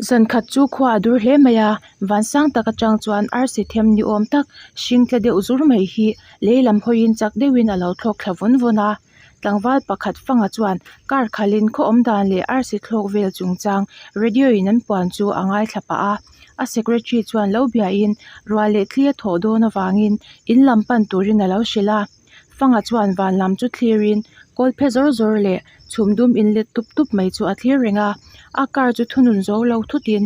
Zan khat chu khua a dur hle mai a van sang tak atang chuan arsi them ni awm tak hring tle deuh zur mai hi lei lam hawiin chak deuhin a lo thlawk thla vawn vawn a tlangval pakhat fanga chuan car khalh in khaw awm dan leh arsi thlawk vel chung chang radio in an puan chu a ngaithla pah a a secretary chuan lo bia in ruah leh thli a thawh dawn avangin in lam pan turin a lo hrilh a. Fanga chuan van lam chu thlir in kawl phe zawr zawr leh chhum dum in let tup tup mai chu a thlir reng a a car chu thunun zo lo thut in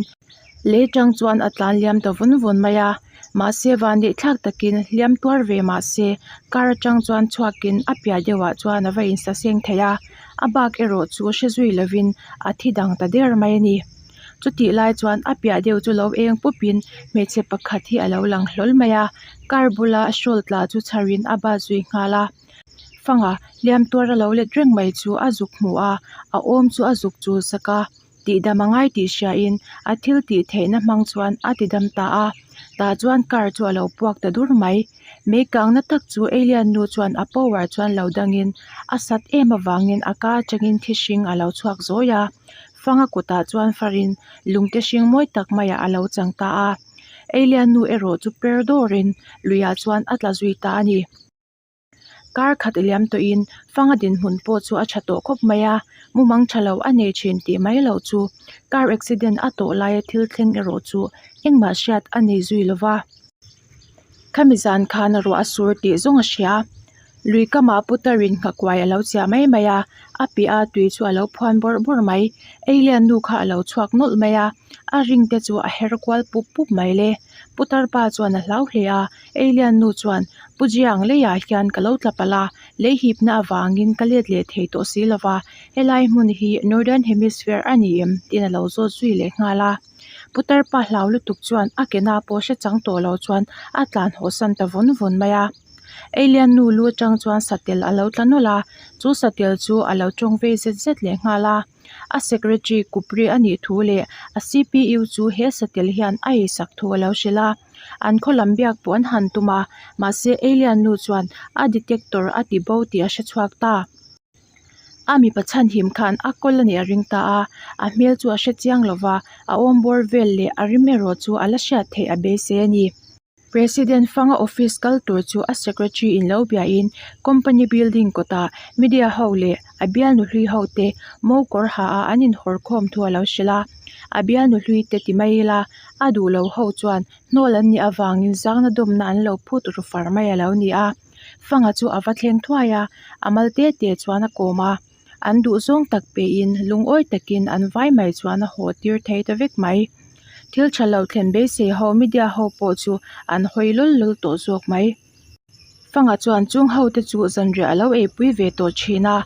lei tang chuan a tlan liam ta vawn vawn mai a mahse van neih thlak takin hliam tuar ve mahse car atang chuan chhuak in a piah deuh ah chuan a va in saseng thei a a bak erawh chu hre zui lovin a thi dang ta der mai a ni. Chutih lai chuan a piah deuh chu lo eng pup in hmeichhe pakhat hi a lo lang hlawl mai a car bula shawl tla chu chhar in a bat zui nghal a fanga hliam tuar a lo let reng mai chu a zuk hmu a a awm chu a zuk chul sak a tihdam a ngai tih hria in a thil tih theih na hmang chuan a ti dam ta a tah chuan car chu a lo puak ta dur mai mei kang na tak chu alien nu chuan a power chuan lo dang in a sat em avangin a ka atangin thi hring a lo chhuak zawi a. Fanga kutah chuan farin lungte hring mawi tak maiah a lo chang ta a, Alien nu erawh chu per dawrin luiah chuan a tla zui ta a ni. Kar khat liam tawhin Fanga dinhmun pawh chu a tha tawh khawp mai a, mumang tha lo a nei thin tih mai loh chu car accident a tawh laia thil thleng erawh chu engmah hriat a nei zui lo va. Khami zan khan ruah a sur tih zawng a hria. Lui kamah putar in nghakuai a lo chiah mai mai a, a piah a tui chu a lo phuan bawrh bawrh mai. Alien nu kha a lo chhuak nawlh mai a, a ring te chu a her kual pup pup mai le. Putar pa chuan a hlau hle a, Alien nu chuan Pu Jiang leiah hian ka lo tla palh a, lei hipna avangin ka let leh thei tawh si lova, helai hmun hi Northern Hemisphere a ni em? tiin a lo zawt zui leh nghal a. Putar pa hlau lutuk chuan a ke na pawh hre chang tawh lo chuan a tlan haw san ta vawn vawn mai a. Alien nu lu atang chuan satel a lo tla nawlh a, chu satel chu a lo tawng vei zet zet leh nghal a. A secretary Kupri a nih thu leh a cpu chu he satel hian a eisak thu a lo hrilh a. An khaw lam biak pawh an han tum a, mahse alien nu chuan a detector a ti bo tih a hre chhuak ta. A mipa chhanhim khan a kawl a nih a ring ta a, a hmel chu a hre chiang lo va, a awm bawr vel leh a rim erawh chu a la hriat theih a beisei a ni. President Fanga office kal tur chu a secretary in lo biain company building kawtah media ho leh a bialnu hlui ho te mo kawr ha a an inhawr khawm thu a lo hrilh a, a bialnu hlui te ti mai ila a duh lo ho chuan hnawl an nih avangin zangna dawmna an lo phut ru far mai a lo ni a. Fanga chu a va thleng thuai a, a mal te te chuan a kawm a, an duh zawng tak pehin lungawi takin an vai mai chuan a haw tir thei ta vek mai. Thil tha lo thlen beisei ho media ho pawh chu an hawi lawl lawl tawh zawk mai. Fanga chuan chung ho te chu zanriah a lo eipui ve tawh thin a,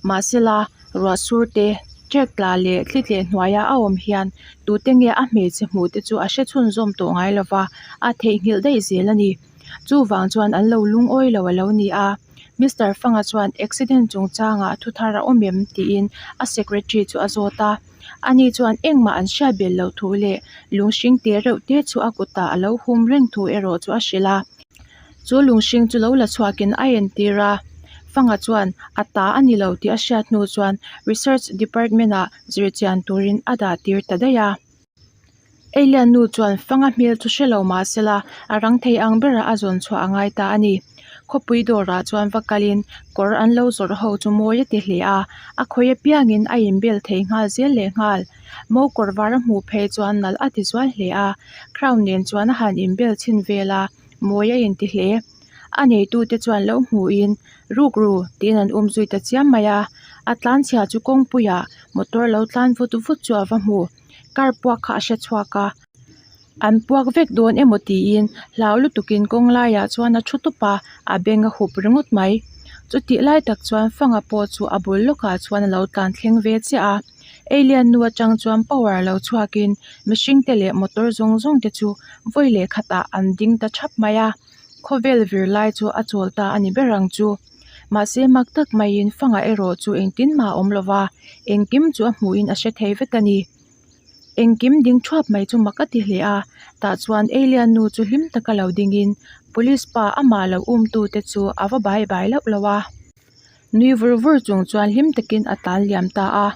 mahsela ruah sur te, trek tla leh thli tleh hnuaia a awm hian tute nge a hmeichhe hmuh te chu a hre chhunzawm tawh ngai lova, a theihnghilh daih zel a ni. Chuvang chuan an lo lungawi lo a lo ni a, Mister Fanga chuan accident chungchangah thu thar a awm em tiin a secretary chu a zawt a. Ani chuan engmah an hriat bel loh thu leh lunghring te reuh te chu a kutah a lo hum reng thu erawh chu a hrilh a. Chu lunghring chu lo la chhuakin a entir a, Fanga chuan a ta a ni lo tih a hriat hnu chuan research department-ah zirchian turin a dah tir ta daih a. Alien nu chuan fanga hmel chu hre lo mah sela a rang thei ang berah a zawn chhuah a ngai ta a ni. Khawpui dawrah chuan va kalin kawr an lo zawrh ho chu mawi a ti hle a, a khawi apiangin a inbel thei nghal zel leh nghal. Mo kawr var a hmuh phei chuan nalh a ti zual hle a, crown nen chuan a han inbel chhin vel a, mawi a inti hle. A neitute chuan lo hmuhin rukru tiin an um zui ta chiam mai a, a tlanchhia chu kawngpuiah motor lo tlan vut vut chu a va hmu. Car puak kha a hre chhuak a, an puak vek dawn emaw tiin hlau lutukin kawng laiah chuan a thu tawp a, a beng a hup ringawt mai. Chutih lai tak chuan Fanga pawh chu a bul lawkah chuan a lo tlan thleng ve chiah a, Alien nu atang chuan power lo chhuakin mihring te leh motor zawng zawng te chu vawi leh khatah an ding ta thap mai a, khawvel vir lai chu a chawl ta a ni ber ang chu. Mahse mak tak maiin fanga erawh chu engtin mah a awm lo va, engkim chu a hmuhin a hre thei vek a ni. Engkim ding thuap mai chu mak a ti hle a, tah chuan Alien nu chu hlim taka lo dingin police pa amah lo um tu te chu a va bai bai loh loh a. Nui vur vur chung chuan hlim takin a tlan liam ta a,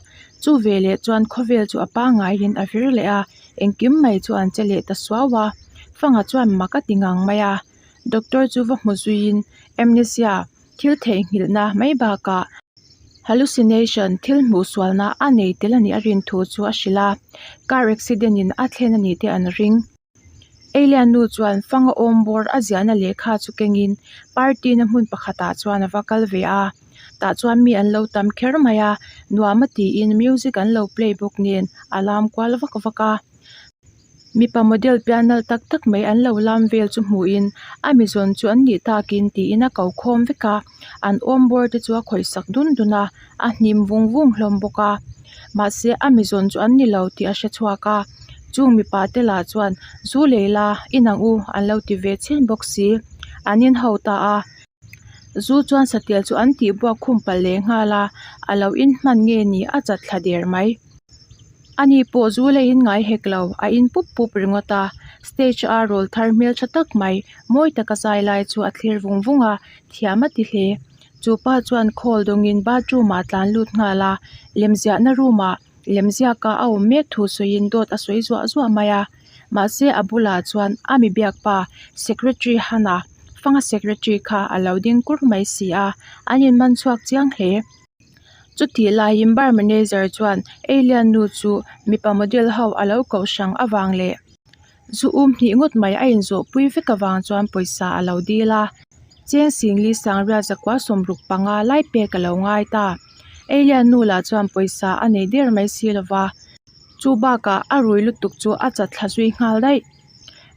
chu veleh chuan khawvel chu a pangaiin a vir leh a. Engkim mai chu an che leh ta suau a, Fanga chuan mak a ti ngang mai a. Doctor chu va hmu zuiin amnesia thil theihnghilhna mai bakah hallucination thil hmuh sualna a nei tel a nih a rin thu chu a hrilh a, car accident in a thlen a nih te an ring. Alien nu chuan fanga awm bawr a ziahna lehkha chu kengin party na hmun pakhatah chuan a va kal ve a, tah chuan mi an lo tam kher mai a, nuam a tiin music an lo play bawk nen a lam kual vak vak a. Mipa model pian nalh tak tak mai an lo lam vel chu hmuhin a mi zawn chu an nih takin tiin a ko khawm vek a, an awm bawr te chu a khawih sak dun dun a, a hnim vung vung hlawm bawk a mahse a mi zawn chu an ni lo tih a hre chhuak a chung mipa te lah chuan zu lei la in ang u an lo ti ve chhen bawk si an in ho ta a zu chuan satel chu an tih buak khum palh leh nghal a a lo in hman nge ni a chat thla der mai. Ani pawh zu leiin ngai hek lo, a in pup pup ringawt a. Stage a rawl thar hmeltha tak mai, mawi taka zai lai chu a thlir vung vung a, thiam a ti hle. Chu pa chuan call dawngin bathroom ah tlan lut nghal a, lemziahna room ah lemziaka a awm mek thu sawiin dawt a sawi zuah zuah mai a. Mahse a bulah chuan a mi biak pa secretary Hana, fanga secretary kha a lo ding kur mai si a, an in man chhuak chiang hle. Chutih laiin bar manager chuan alien nu chu mipa model ho a lo koh hrang avang leh zu um hnih ngawt mai a inzawh pui vek avang chuan pawisa a lo dil a, cheng singli sangriat zakua sawmruk panga lai pek a lo ngai ta. Alien nu lah chuan pawisa a nei der mai si lova, chu bakah a rui lutuk chu a chat thla zui nghal daih.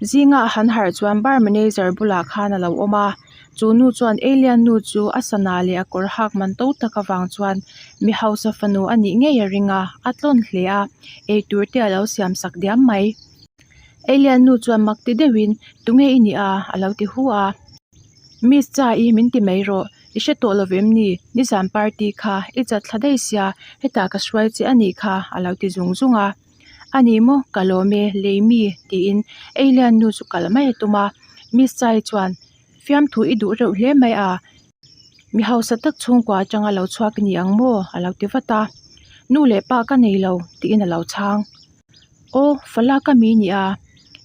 Zinga a han harh chuan bar manager bulah khan a lo awm a, chu nu chuan alien nu chu a sana leh a kawr hak man to tak avang chuan mi hausa fanu a nih ngei a ring a, a tlawn hle a, eitur te a lo siam sak diam mai. Alien nu chuan mak ti deuhin tunge i nih a? a lo ti hu a. Miss Cha i min ti mai rawh, i hre tawh lo vem ni? Nizan party kha i chat thla daih sia, hetah ka hruai che a nih kha a lo ti zung zung a. A ni maw ka lawm e lei mi tiin alien nu chu kal mai a tum a Miss Chai chuan fiamthu i duh reuh hle mai a mi hausa tak chhungkua atanga lo chhuak i ni ang maw a lo ti vat a nu leh pa ka nei lo tiin a lo chhang aw falak a mi nia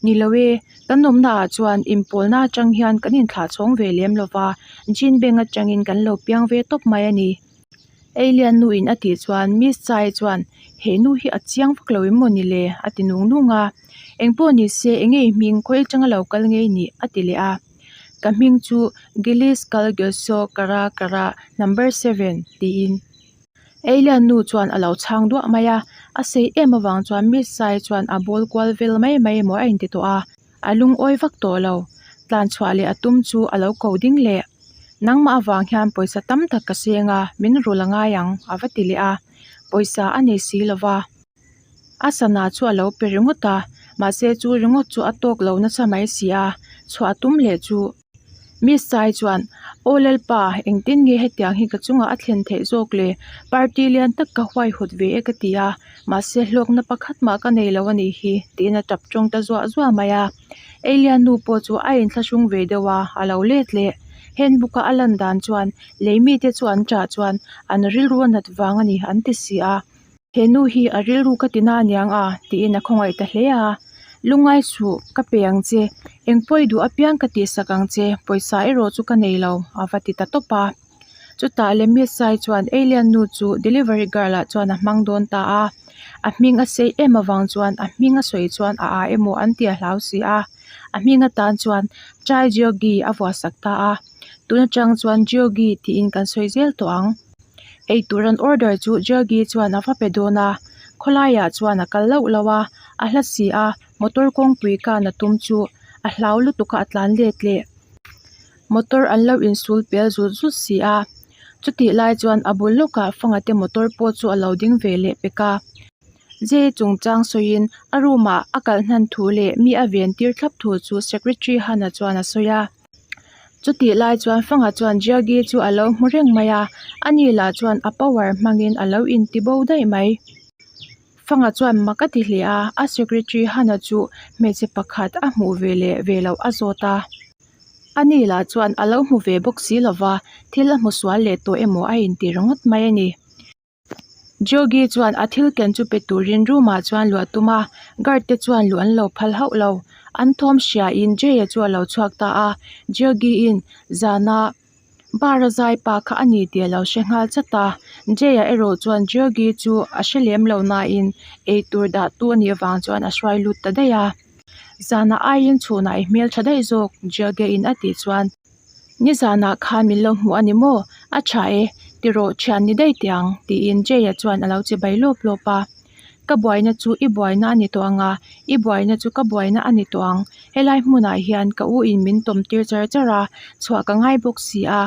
ni lo e kan awmna ah chuan inpawlna atang hian kan inthlah chhawng ve lem lova jean bank atangin kan lo piang ve tawp mai a ni. Alien nu in a tih chuan Miss Chai chuan he nu hi a chiang vak lo em maw ni le a ti nung nung a, engpawh ni se enge i hming khawi atanga lo kal nge i nih a ti leh a, ka hming chu Gillis Kalgyoso Kara Kara number seven tiin Alien nu chuan a lo chhang duah mai a, a sei em avang chuan Miss Chai chuan a bawl kual vel mai mai emaw a inti tawh a, a lungawi vak tawh lo, tlan chhuah leh a tum chu a lo ko ding leh. Nangmah avang hian pawisa tam tak ka seng a, min rul a ngai ang, a va ti leh a. Pawisa a nei si lo va. A sana chu a lo pe ringawt a, mahse chu ringawt chu a tawk lo nasa mai si a, chhuah a tum leh chu. Miss Sai chuan, Aw Lalpa, engtin nge hetiang hi ka chungah a thlen theih zawk le? Party lian tak ka huaihawt ve e ka ti a, mahse hlawkna pakhat mah ka nei lo a nih hi, tiin a tap tawng ta zuah zuah mai a. Alien nu pawh chu a inthlahrung ve deuh a, a lo let leh. Handbook a a lan dan chuan lei mite chu an ṭah chuan an rilru a nat vang a ni an ti si a. He nu hi a rilru ka ti na aniang a tiin a khawngaih ta hle a. Lungngai suh, ka pe ang che. Eng pawi duh apiang ka tihsak ang che, pawisa erawh chu ka nei lo a va ti ta tawp a. Chutah Lemi Sai chuan Alien nu chu delivery girl ah chuan a hmang dawn ta a, a hming a sei em avang chuan a hming a sawi chuan a ah emaw an ti a hlau si a, a hming atan chuan Chai Geogi a vuah sak ta a, tun atang chuan Geogi tiin kan sawi zel tawh ang. Eitur an order chu Geogi chuan a va pe dawn a, khawlaiah chuan a kal lauh lauh a, a hla si a, motor kawngpui kan a tum chu a hlau lutuk a a tlan let leh. Motor an lo insul pel zut zut si a, chutih lai chuan a bul lawkah fanga te motor pawh chu a lo ding ve leh pek a. Jay chungchang sawiin a room ah a kalh hnan thu leh mi a ven tir thlap thu chu secretary Hana chuan a sawi a. Chutih lai chuan fanga chuan Jaggi chu a lo hmu reng mai a, ani lah chuan a power hmangin a lo inti bo daih mai. Fanga chuan mak a ti hle a, a secretary Hana chu hmeichhe pakhat a hmuh ve leh ve loh a zawt a. A ni lah chuan a lo hmu ve bawk si lova, thil a hmu sual leh tawh emaw a inti ringawt mai a ni. Geogi chuan a thil ken chu pe turin room ah chuan luah a tum a, guard te chuan luh an lo phal hauh lo. An thawm hriain Jay-a chu a lo chhuak ta a, Geogi in zana bar a zai pa kha a ni tih a lo hre nghal chat a. Jay-a erawh chuan Geogi chu a hre lem lo nain eitur dah tu a nih avang chuan a hruai lut ta daih a. Zanah aiin chhunah i hmeltha daih zawk Geogi in a tih chuan. Nizanah khan min lo hmu a ni maw? A tha e, ti rawh thian ni daih teh ang, tiin Jay-a chuan a lo che bai lawp lawp a. Ka buaina chu i buaina a ni tawh ang a, i buaina chu ka buaina a ni tawh ang. Helai hmunah hian ka u in min tawm tir char char a, chhuah ka ngai bawk si a.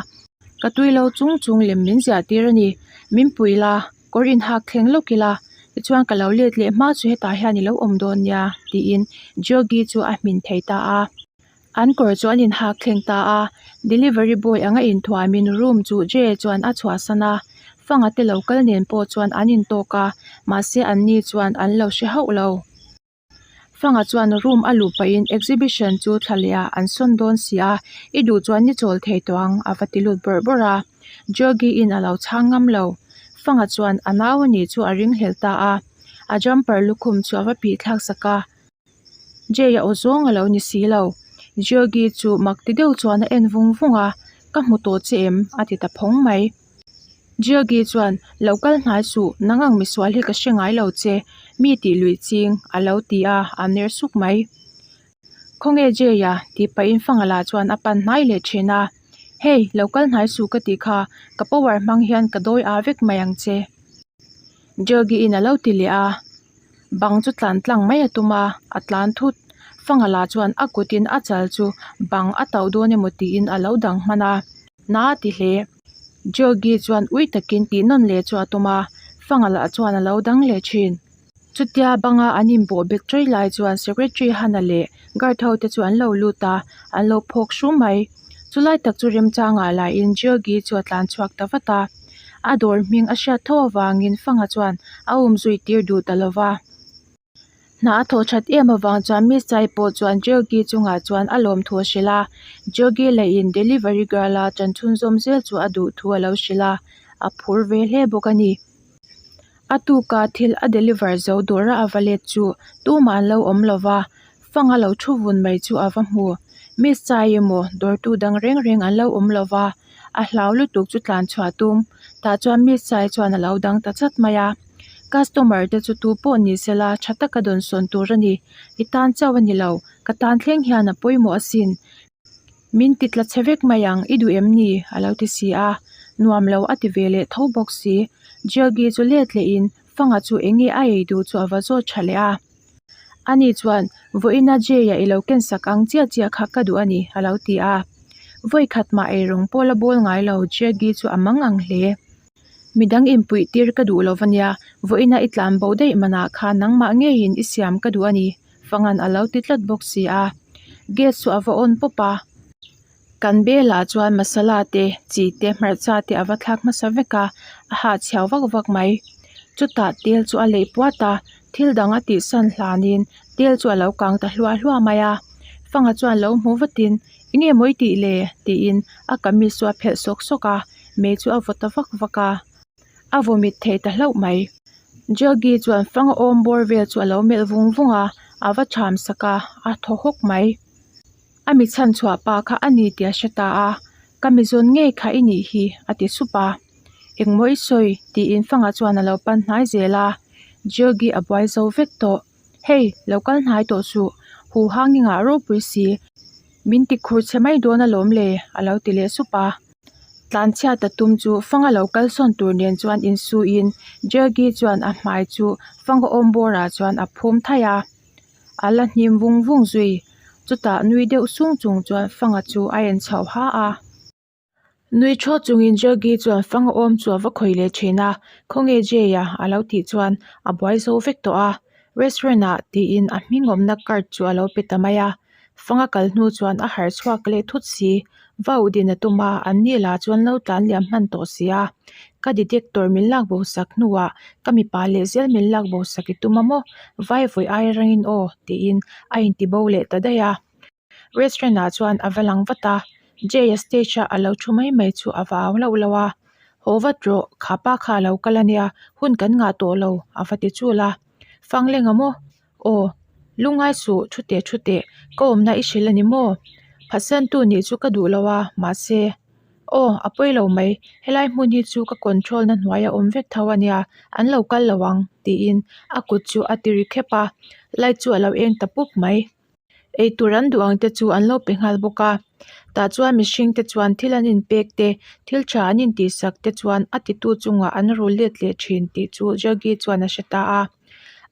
Ka tui lo chung chung lem min ziah tir a ni. Min pui la, kawr inhak thleng lawk ila, tichuan ka lo let leh hma chu hetah hian i lo awm dawn nia, tiin Georgie chu a hmin thei ta a. An kawr chu an inhak thleng ta a, delivery boy anga inthuamin room chu Jay chuan a chhuahsan a, Fanga te lo kal nen pawh chuan an intawk a, mahse an ni chuan an lo hre hauh lo. Fanga chuan room a luh pahin exhibition chu thla leh ah an sawn dawn si a, i duh chuan ni chawl thei tawh ang a va ti lut bawrh bawrh a, Georgie in a lo chhang ngam lo. Fanga chuan a nau a nih chu a ringhlel ta a, a jumper lukhum chu a va phih thlak sak a. Jay a aw zawng a lo ni si lo. Georgi chu mak ti deuh chuan a en vung vung a, Ka hmu tawh che em? a ti ta phawng mai. Georgi chuan, Lo kal hnai suh, nang ang misual hi ka hre ngai lo che, mi tih luih ching, a lo ti a, a ner suk mai. Khawnge Jay-a? tih pahin Fangala chuan a pan hnai leh thin a. Hey, lo kal hnai suh ka tih kha, ka power hmang hian ka dawi aa vek mai ang che. Georgi-in a lo ti leh a. Bang chu tlan tlang mai a tum a, a tlan thut. Fangala chuan a kutin a chal chu bang a tauh dawn emaw tiin a lo dang hman a, na a ti hle. Georgi chuan ui takin tih nawn leh chu a tum a, Fangala chuan a lo dang leh thin. Chutia banga an inbawh bet ṭai lai chuan Secretary Hana leh guard ho te chu an lo lut a, an lo phawk hru mai. Chulai tak chu remchangah lahin Georgi chu a tlan chhuak ta vat a. A dawr hming a hriat tho avangin Fanga chuan a um zui tir duh ta lo va. Hna a thawh that em avang chuan Miss Chai pawh chuan Georgi chungah chuan a lawm thu a hrilh a. Georgi lahin delivery girl a ṭan chhunzawm zel chu a duh thu a lo hrilh a, a phur ve hle bawk a ni. A tuka thil a deliver zo dawr a a va let chu tumah an lo awm lo va, fang a lo thu vun mai chu a va hmu. Miss Chai emaw dawrtu dang reng reng an lo awm lo va, a hlau lutuk chu tlan chhuah tum. Tah chuan Miss Chai chuan a lo dang ta chat mai a. Customer te chu tu pawh ni sela tha taka dawnsawn tur a ni. I tan chauh a ni lo, ka tan thleng hian a pawimawh asin. Min ti tla chhe vek mai ang, i duh em ni? a lo ti si a, nuam lo a ti ve leh tho bawk si. Georgi chu let lehin Fanga chu eng nge a ei duh chu a va zawt tha leh a. Ani chuan, Vawiina Jay-a i lo ken sak ang chiah chiah kha ka duh a ni, a lo ti a. Vawi khat mah ei rawng pawh la bawl ngai lo, Georgi chu a mang ang hle. Midang inpuih tir ka duh lo va nia, vawiina i tlan bo daih manah khan nangmah ngeiin i siam ka duh a ni, Fangan a lo ti tlat bawk si a. Gas chu a va on pawp a. Kan belah chuan masala te, chi te, hmarcha te a va thlak hmasa vek a, a hahchhiau vak vak mai. Chutah tel chu a leih puat a, thil dang a tihsan hlanin tel chu a lo kang ta hluah hluah mai a. Fanga chuan lo hmu vatin, Enge maw i tih le? tiin a kamis chu a phelh sawk sawk a, mei chu a vaw ta vak vak a, a vawmit thei ta hlauh mai. Joggy chuan fang awm bawr vel chu a lo melh vung vung a, a va cham sak a, a thaw hawk mai. A mi chhan chhuah pa kha a ni tih a hre ta a, Ka mi zawn ngei kha i nih hi, a ti sup a. Engmaw i sawi? tiin fangah chuan a lo pan hnai zel a, Joggy a buai zo vek tawh. Hei, lo kal hnai tawh suh, huhang i ngah ropui si. Min ti khur chhe mai dawn alawm le, a lo ti leh sup a. Tlanchhiat a tum chu fanga lo kal sawn tur nen chuan insuiin Jaggi chuan a hmai chu fanga awm bawrah chuan a phum thaih a. A la hnim vung vung zui. Chutah nui deuh sung chung chuan fanga chu a en chhoh ha a. Nui thaw chungin Jaggi chuan fanga awm chu a va khawih leh thin a, Khawnge Jay-a? a lo tih chuan a buai zo vek tawh a. Restaurant ah tiin a hming awmna card chu a lo pe ta mai a. Fanga kal hnu chuan a harh chhuak leh thut si. Vau din a tum a, an ni lah chuan lo tlan liam hman tawh si a. Ka detector min lak bo sak hnuah ka mipa leh zel min lak bo sak i tum a maw? Vai vawi ai rangin aw tiin a inti bo leh ta daih a. Restaurant ah chuan a va lang vat a, Jay-a stage a a lo thu mai mai chu a va au lauh lauh a. Haw vat rawh, kha pa kha a lo kal a nia, hun kan ngah tawh lo, a va ti chul a. Fanglenga maw? Aw, lungngai suh, thu teh thu teh, ka awmna i hrilh a ni maw? Phatsantu nih chu ka duh lo a, mahse, aw, a pawi lo mai, helai hmun hi chu ka control na hnuai a awm vek tho a nia, an lo kal lo ang, tiin a kut chu a ti ri khep a, light chu a lo eng ta pup mai. Eitur an duh ang te chu an lo pe nghal bawk a, tah chuan mihring te chuan thil an inpek te, thil tha an intihsak te chuan a titu chungah an rul let leh thin tih chu Jaggi chuan a hre ta a.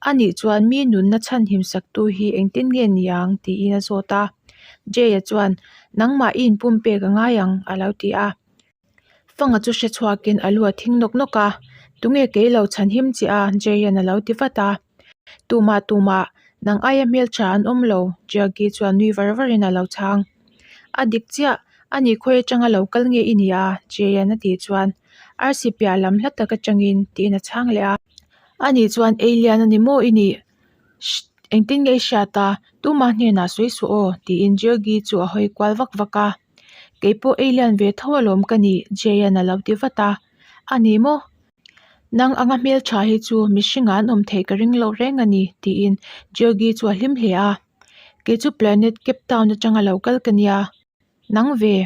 Anih chuan mi nunna chhanhim saktu hi engtin nge ni ang tiin a zawt a. Jay-a chuan, Nangmah i inpumpek a ngai ang a lo ti a. Fanga chu hre chhuakin a lu a thing nawk nawk a, Tunge kei lo chhanhim che a? Jay-a'n a lo ti vat a. Tumah tumah, nang aia hmeltha an awm lo Jaggi chuan nui var varin a lo chhang. A dik chiah, ani khawi atanga lo kal nge i ni a? Jay-a'n a tih chuan arsi piah lam hla tak atangin tiin a chhang leh a. Ani chuan alien a ni maw i nih? Shh! Engtin nge i hriat a? Tumah hnenah sawi suh aw tiin Jaggi chu a hawi kual vak vak a. Kei pawh alien ve tho alawm ka nih Jay-a'n a lo ti vat a. A ni maw? Nang anga hmeltha hi chu mihringah an awm theih ka ring loh reng a ni tiin Georgie chu a hlim hle a. Kei chu planet Cape Town atanga lo kal ka nia. Nang ve.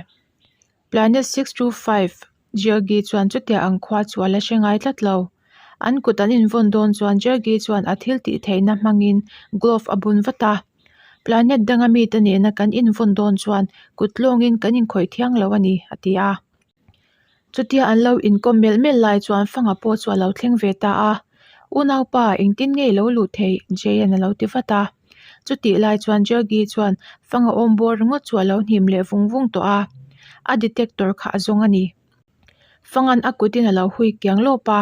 Planet 625 Georgie chuan chutia ang khua chu a la hre ngai tlat lo. An kut an invawn dawn chuan Georgie chuan a thil tih theihna hmangin glove a bun vat a. Planet danga mite nena kan invawn dawn chuan kut lawngin kan inkhawih thiang lo a ni a ti a. Chutia an lo inkawm melh melh lai chuan Fanga pawh chu a lo thleng ve ta a, Unaupa, engtin nge i lo luh theih? Jay-a'n a lo ti vat a. Chutih lai chuan Jaggi chuan Fanga awm bawr ringawt chu a lo hnim leh vung vung tawh a, a detector kha a zawng a ni. Fanga'n a kutin a lo hui kiang lawp a,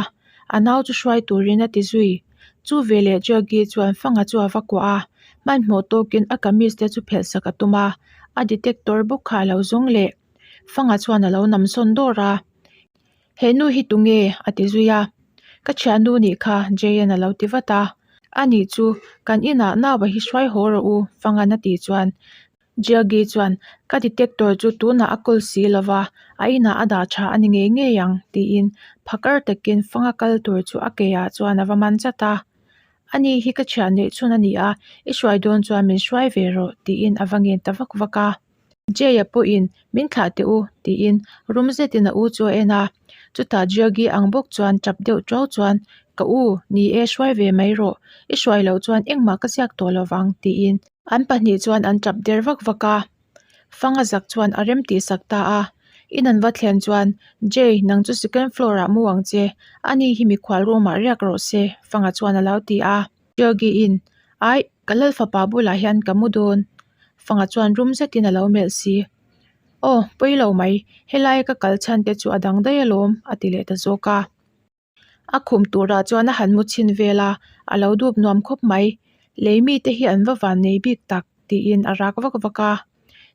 a nau chu hruai turin a ti zui. Chu veleh Jaggi chuan Fanga chu a va kuah a, hmanhmawh tawkin a kamis te chu phelh sak a tum a, a detector bawk kha a lo zawng leh. Fanga chuan a lo nam sawn dawr a, He nu hi tunge? a ti zui a. Ka thiannu nih kha Jay-a'n a lo ti vat a. Anih chu, kan inah naua hi hruai haw rawh u Fanga'n a tih chuan Jiagi chuan Ka detector chu tunah a kawl si lo va, a inah a dah tha a ni ngei ngei ang tiin phakar takin Fanga kal tur chu a ke ah chuan a va man chat a. Ani hi ka thian neih chhun a ni a, i hruai dawn chuan min hruai ve rawh tiin a va ngen ta vak vak a. Jay-a pawhin, Min thlah teh u, tiin rum zetin a u chu a en a. Chutah Georgie ang bawk chuan tap deuh ṭuau chuan, Ka u, ni e, hruai ve mai rawh. I hruai loh chuan engmah ka ziak tawh lo vang, tiin. An pahnih chuan an tap der vak vak a. Fanga zak chuan a rem tih sak ta a. In an va thlen chuan, Jay, nang chu second floor-ah mu ang che. Ani hi mikhual room-ah riak rawh se, Fanga chuan a lo ti a. Georgie-in, Aih, ka Lalfapa bulah hian ka mu dawn. Fanga chuan rum zetin a lo melh si. Aw, pawi lo mai, helai ka kal chhan te chu a dang daih alawm, a ti leh ta zawk a. A khum turah chuan a han mu chhin vel a, a lo dup nuam khawp mai. Lei mite hi an va van nei bik tak, tiin a rak vak vak a.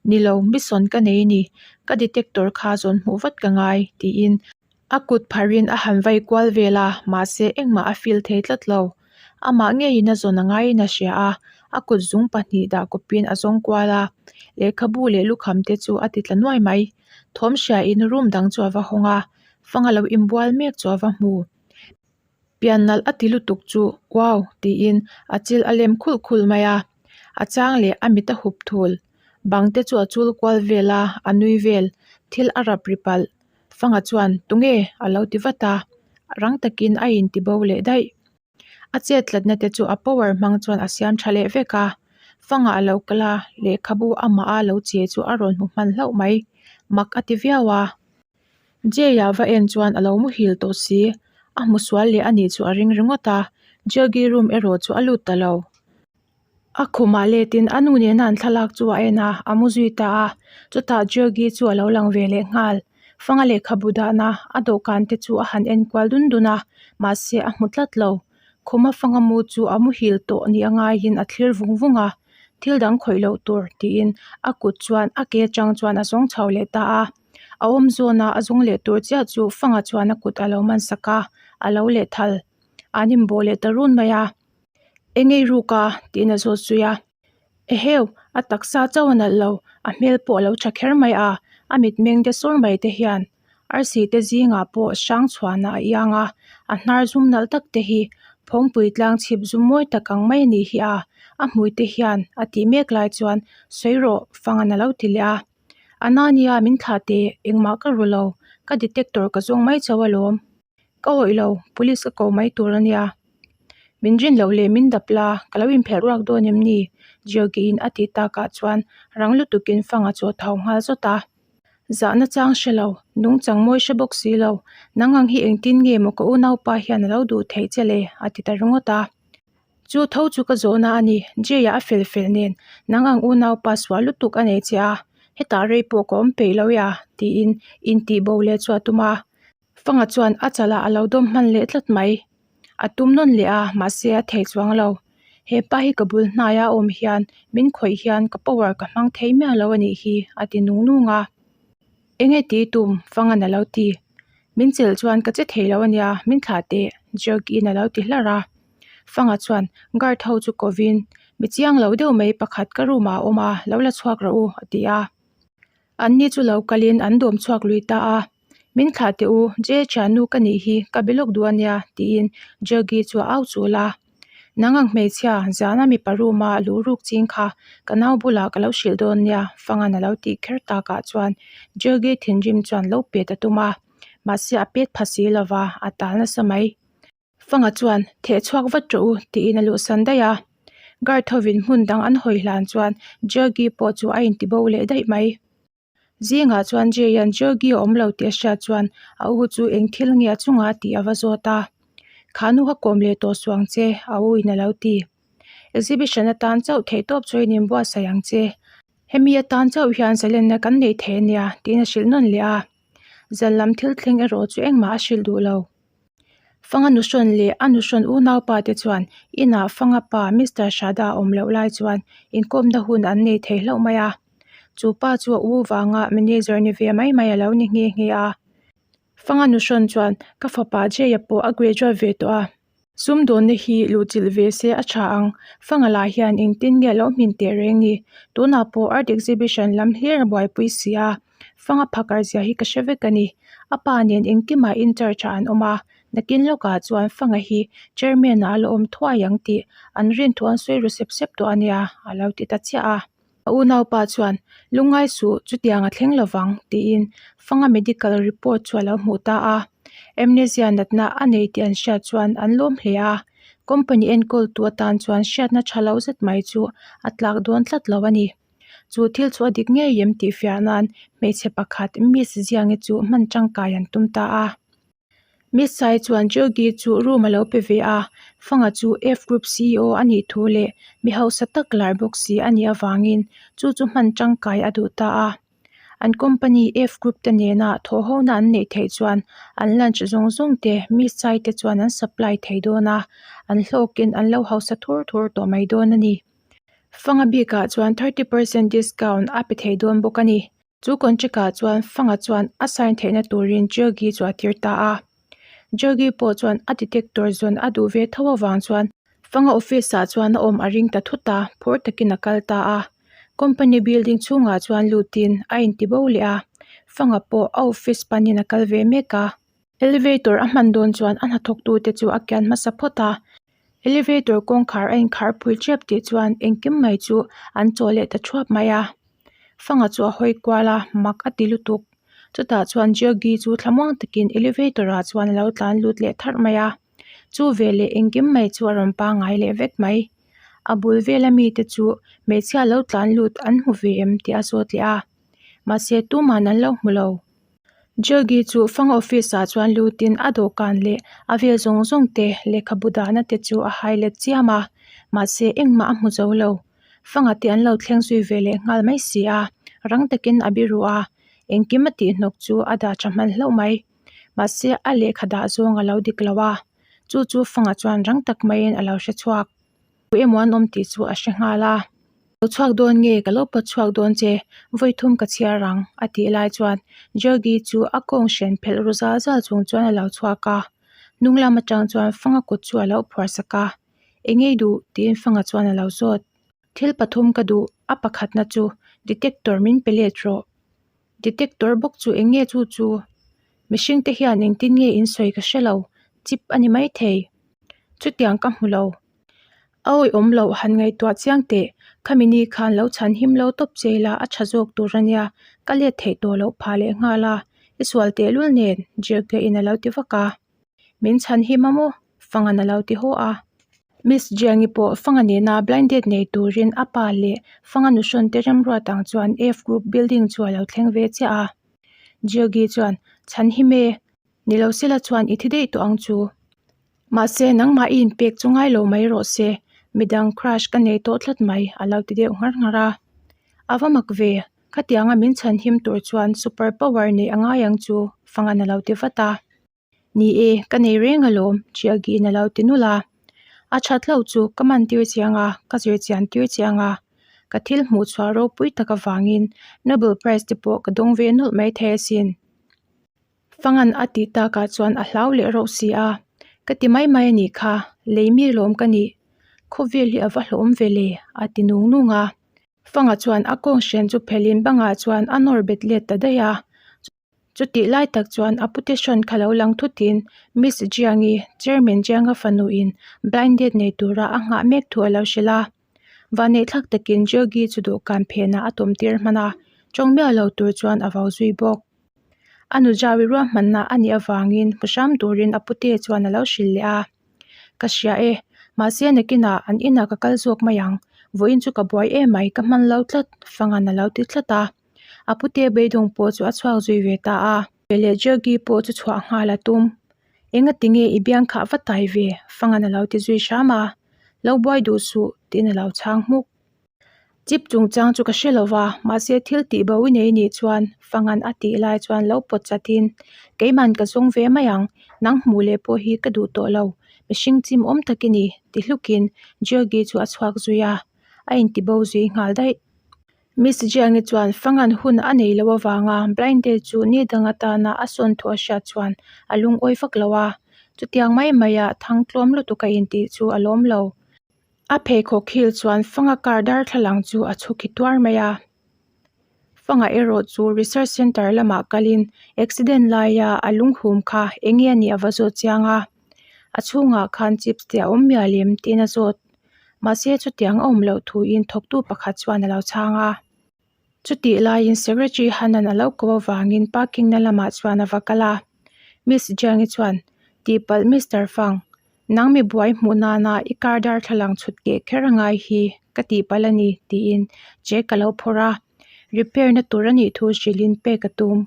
Ni lo, mission ka nei ni, ka detector kha zawn hmuh vat ka ngai, tiin A kut pharin a han vai kual vel a, mahse engmah a feel thei tlat lo. Amah ngeiin a zawn a ngaiin a hria a, a kut zung pahnih dah kawpin a zawng kual a, lehkhabu leh lukham te chu a ti tla nuai mai. Thawm hriain room dang chu a va hawng a, fang a lo inbual mek chu a va hmu. Pian nalh a ti lutuk chu wow tiin a chil a lem khulh khulh mai a, a chang leh a mit a hup thul. Bang te chu a chul kual vel a, a nui vel. Thil a rap ri palh. Fanga chuan tunge a lo ti vat a, rang takin a inti bo leh daih. A chet tlatna te chu a power hmang chuan a siam tha leh vek a, Fanga a lo kal a, lehkhabu amah a lo che chu a rawn hmu hman hlauh mai. Mak a ti viau a. Jay-a va en chuan a lo muhil tawh si, a hmu sual leh a nih chu a ring ringawt a, Jaggi room erawh chu a lut ta lo. A khumah letin a nu nena an thlalak chu a en a, a mu zui ta a. Chutah Georgie chu a lo lang ve leh nghal. Fanga lehkhabu dahna a dawhkan te chu a han en kual dun dun a, mahse a hmu tlat lo. Khuma fanga mu chu a muhil tawh ni a ngaiin a thlir vung vung a, thil dang khawih loh tur tiin a kut chuan a ke atang chuan a zawng chho leh ta a. A awm zawna a zawng leh tur chiah chu fanga chuan a kut a lo man sak a, a lo leh thal. An inbawh leh ta run mai a. Eng ei ruk a? tiin a zawt zui a. Eheu, a taksa chauh a nalh lo, a hmel pawh a lo tha kher mai a, a mitmeng te sawr mai te hian. Arsi te zingah pawh Hrangchhuana a iang a, a hnar zum nalh tak te hi Phawngpui tlang chhip zum mawi tak ang mai a nih hi a, a hmui te hian a tih mek lai chuan sawi rawh Fangan a lo ti leh a. A na nia min thlah teh engmah ka ru lo, ka detector ka zawng mai chauh alawm. Ka awih lo, police ka ko mai tur a nia. Min rin loh leh min dap la, ka lo inphelh ruak dawn em ni? Georgie-in a tih takah chuan rang lutukin Fanga chu a tho nghal zawt a. Zahna chang hre lo, nungchang mawi hre bawk si lo, nang ang hi engtin nge maw ka unaupa hian a lo duh theih che le? a ti ta ringawt a. Chu tho chu ka zawhna a ni, Jay-a a fel fel nen, nang ang unaupa sual lutuk a nei che a, hetah rei pawh ka awm peih lo e a, tiin intihbo leh chu a tum a. Fanga chuan a chalah a lo dawm hman leh tlat mai. A tum nawn leh a, mahse a thei chuang lo. He pa hi ka bul hnaia a awm hian min khawih hian ka power ka hmang thei miah lo a nih hi, a ti nung nung a. Enge tih tum? Fanga'n a lo ti. Min chelh chuan ka che thei lo a nia, min thlah teh, George-in a lo ti hlar a. Fanga chuan guard ho chu kovin, Mi chiang lo deuh mai pakhat ka room ah a awm a, lo la chhuak rawh u, a ti a. Anni chu lo kalin an dawm chhuak lui ta a, Min thlah teh u, Jay thiannu ka nih hi, ka be lawk duh a nia, tiin Jaggi chu a au chul a. Nang ang hmeichhia, zana mipa room a luh ruk ching kha ka nau bulah ka lo hrilh dawn nia, Fangan a lo tih kher takah chuan Jaggi thinrim chuan lo pet a tum a, mahse a pet pha si lova, a tal nasa mai. Fanga chuan, Theh chhuak vat rawh u, tiin a luhsan daih a. Guard hovin hmun dang an hawi hlan chuan Jaggi pawh chu a intibo leh daih mai. Zingah chuan Jay-a'n Jaggi a awm lo tih a hriat chuan a u chu eng thil nge a chungah tih a va zawt a. Kha nu kha kawm leh tawh suang che, a u in a lo ti. Exhibition atan chauh theihtawp chu in inbuatsaih ang che. Hemi atan chauh hian zalenna kan nei thei a nia, tiin a hrilh nawn leh a. Zan lam thil thleng erawh chu engmah a hrilh duh lo. Fanga nuhrawn leh a nuhrawn unaupa te chuan inah Fanga pa Mister Shada a awm loh lai chuan inkawmna hun an nei thei hlauh mai a. Chu pa chu a u vanga manager ni ve mai mai a lo ni nghe nghe a. Fanga nuhrawn chuan ka fapa Jay-a pawh a graduate ve tawh a. Sumdawnna hi luhchilh ve se a tha ang. Fanga lah hian engtin nge a lo hmin teh reng ni? Tunah pawh art exhibition lam hlir a buaipui si a. Fanga phakar zia hi ka hre vek a ni. A pa nen engkimah in charge ah an awm a, nakin lawkah chuan Fanga hi chairman ah a la awm thuai ang tih an rin thu an sawi ru sep sep tawh a nia, a lo ti ta chiah a. A unaupa chuan, Lungngai suh, chutiang a thleng lovang, tiin Fanga medical report chu a lo hmuh ta a. Amnesia natna a nei tih an hriat chuan an lawm hle a. Company enkawltu atan chuan hriatna tha lo zet mai chu a tlak dawn tlat lo a ni. Chu thil chu a dik ngei em tih fiah nan hmeichhe pakhat Miss Ziangi chu hman tangkai an tum ta a. Miss Sai chuan Jogi chu room a lo pe ve a, Fanga chu F Group CEO a nih thu leh mi hausa tak lar bawk si a nih avangin chu chu hman tangkai a duh ta a. An company F Group te nena thawhhona an neih theih chuan an lunch zawng zawng te Miss Sai te chuan an supply thei dawn a, an hlawkin an lo hausa thur thur tawh mai dawn a ni. Fanga bikah chuan 30% discount a pe thei dawn bawk a ni. Chu contract ah chuan Fanga chuan a sign theihna turin Jogi chu a tir ta a. Jogi pawh chuan a detector zawn a duh ve tho avang chuan Fanga office ah chuan a awm a ring ta thut a, phur takin a kal ta a. Company building chhungah chuan lutin a inti bo leh a, Fanga pawh a office panin a kal ve mek a. Elevator a hman dawn chuan a hnathawktute chu a kian hmasa phawt a. Elevator kawngkhar a inkhar phui tep tih chuan engkim mai chu an chaw leh ta thuap mai a. Fanga chu a hawi kual a, mak a ti lutuk. Chutah chuan Jaggi chu thlamuang takin elevator ah chuan a lo tlan lut leh tharh mai a. Chu veleh engkim mai chu a rawn pangngai leh vek mai. A bul vela mite chu hmeichhia lo tlan lut an hmu ve em tih a zawt leh a. Mahse tuman an lo hmu lo. Jaggi chu Fanga office ah chuan lutin a dawhkan leh a vel zawng zawng te lehkhabu dahna te chu a hai let chiam a. Mahse engmah a hmu zo lo. Fanga te an lo thleng zui ve leh nghal mai si a, rang takin a biru a, engkim a tih hnawk chu a dah tha hman hlauh mai. Mahse a lehkha dah zawng a lo dik lo a, chu chu Fanga chuan rang tak maiin a lo hre chhuak. Tu emaw an awm tih chu a hre nghal a. Lo chhuak dawn nge ka lo pawt chhuak dawn che, vawi thum ka chhiar ang a tih lai chuan Jaggi chu a kawng hren phelh ru zal zal chung chuan a lo chhuak a, hnung lam atang chuan Fanga kut chu a lo phuar sak a. Eng ei duh? tiin Fanga chuan a lo zawt. Thil pathum ka duh, a pakhatna chu detector min pe let rawh. Detector bawk chu eng nge chu chu? Mihringte hian engtin nge in sawi ka hre lo, chip a ni maithei. Chutiang ka hmu lo. A awihawm loh han ngaihtuah chiang teh, khami ni khan lo chhan him lo tawp che ila a tha zawk tur a nia, ka let theih tawh loh phah leh nghal a, i sual tehlul nen, Jilke in a lo ti vak a. Min chhan him a maw? Fangan a lo ti haw a. Miss Jiangi pawh Fanga nena blind date nei turin a pa leh Fanga nuhrawn te remruat ang chuan F group building chu a lo thleng ve chiah a. Jilgi chuan, Chhan him e, ni lo sela chuan i thi daih tawh ang chu. Mahse, nangmah i inpek chu ngai lo mai rawh se, midang crush ka nei tawh tlat mai, a lo ti deuh nghar nghar a. A va mak ve, khatianga min chhan him tur chuan super power neih a ngai ang chu, Fangan a lo ti vat a. Ni e, ka nei reng alawm, Chiagi'n a lo ti nulh a. A that hlauh chu ka man tir chiang a, ka zir chian tir chiang a. Ka thil hmuh chhuah ropui tak avangin Nobel Prize te pawh ka dawng ve nulh maithei asin. Fangan a tih takah chuan a hlau leh rauh si a, Ka ti mai mai a nih kha, lei mi lawm ka nih. Khawvel hi a va hlawm ve le, a ti nung nung a. Fanga chuan a kawng hren chu phelhin bangah chuan a nawr bet let ta daih a. Chutih lai tak chuan a pute hrawn kha lo lang thutin Miss Jiangi, Chairman Jianga fanuin blind date nei tura a nghah mek thu a lo hrilh a. Vanneihthlak takin Jiogi chu dawhkan phenah a tawm tir hman a, tawng miah lo tur chuan a vau zui bawk. A nu Jaui ruahmanna a nih avangin hmu hram turin a pute chuan a lo hrilh leh a. Ka hria e, mahse nakinah an inah ka kal zawk mai ang, vawiin chu ka buai em mai ka hman lo tlat, Fangan a lo ti tlat a. A pute beidawng pawh chu a chhuak zui ve ta a. Veleh Jaggi pawh chu chhuah nghal a tum. Engati nge i biang khah va tai ve? Fangan a lo ti zui hram a. Lo buai duh suh, tiin a lo chhang hmuk. Chip chungchang chu ka hre lo va, mahse thil tih bo i nei nih chuan Fangan a tih lai chuan lo pawt chatin, Keiman ka zawng ve mai ang, nang hmuh leh pawh hi ka duh tawh lo, mihring chim awm tak i ni, ti hlukin Jaggi chu a chhuak zui a, a intibo zui nghal daih. Miss Jiangi chuan Fangan hun a nei loh avanga blind date chu ni dang atana a sawn thu a hriat chuan a lungawi vak lo a, chutiang mai maia thang tlawm lutuk a intih chu a lawm lo. A pheikhawk hil chuan Fanga car darthlalang chu a chhu khi tuar mai a. Fanga erawh chu research centre lamah kalin accident laia a lunghum kha eng nge a nih a va zawt chiang a, a chhungah khan chips te a awm mial em tiin a zawt. Mahse chutiang a awm loh thuin thawktu pakhat chuan a lo chhang a. Chutih laiin Secretary Hanan a lo ko avangin parking na lamah chuan a va kal a. Miss Jiangi chuan, Tihpalh Mister Fang, nang mi buai hmuh nana i car darthlalang chhut keh kher a ngai hi ka tihpalh a ni tiin check a lo phawrh a. Repair na tur a nih thu hrilhin pek a tum.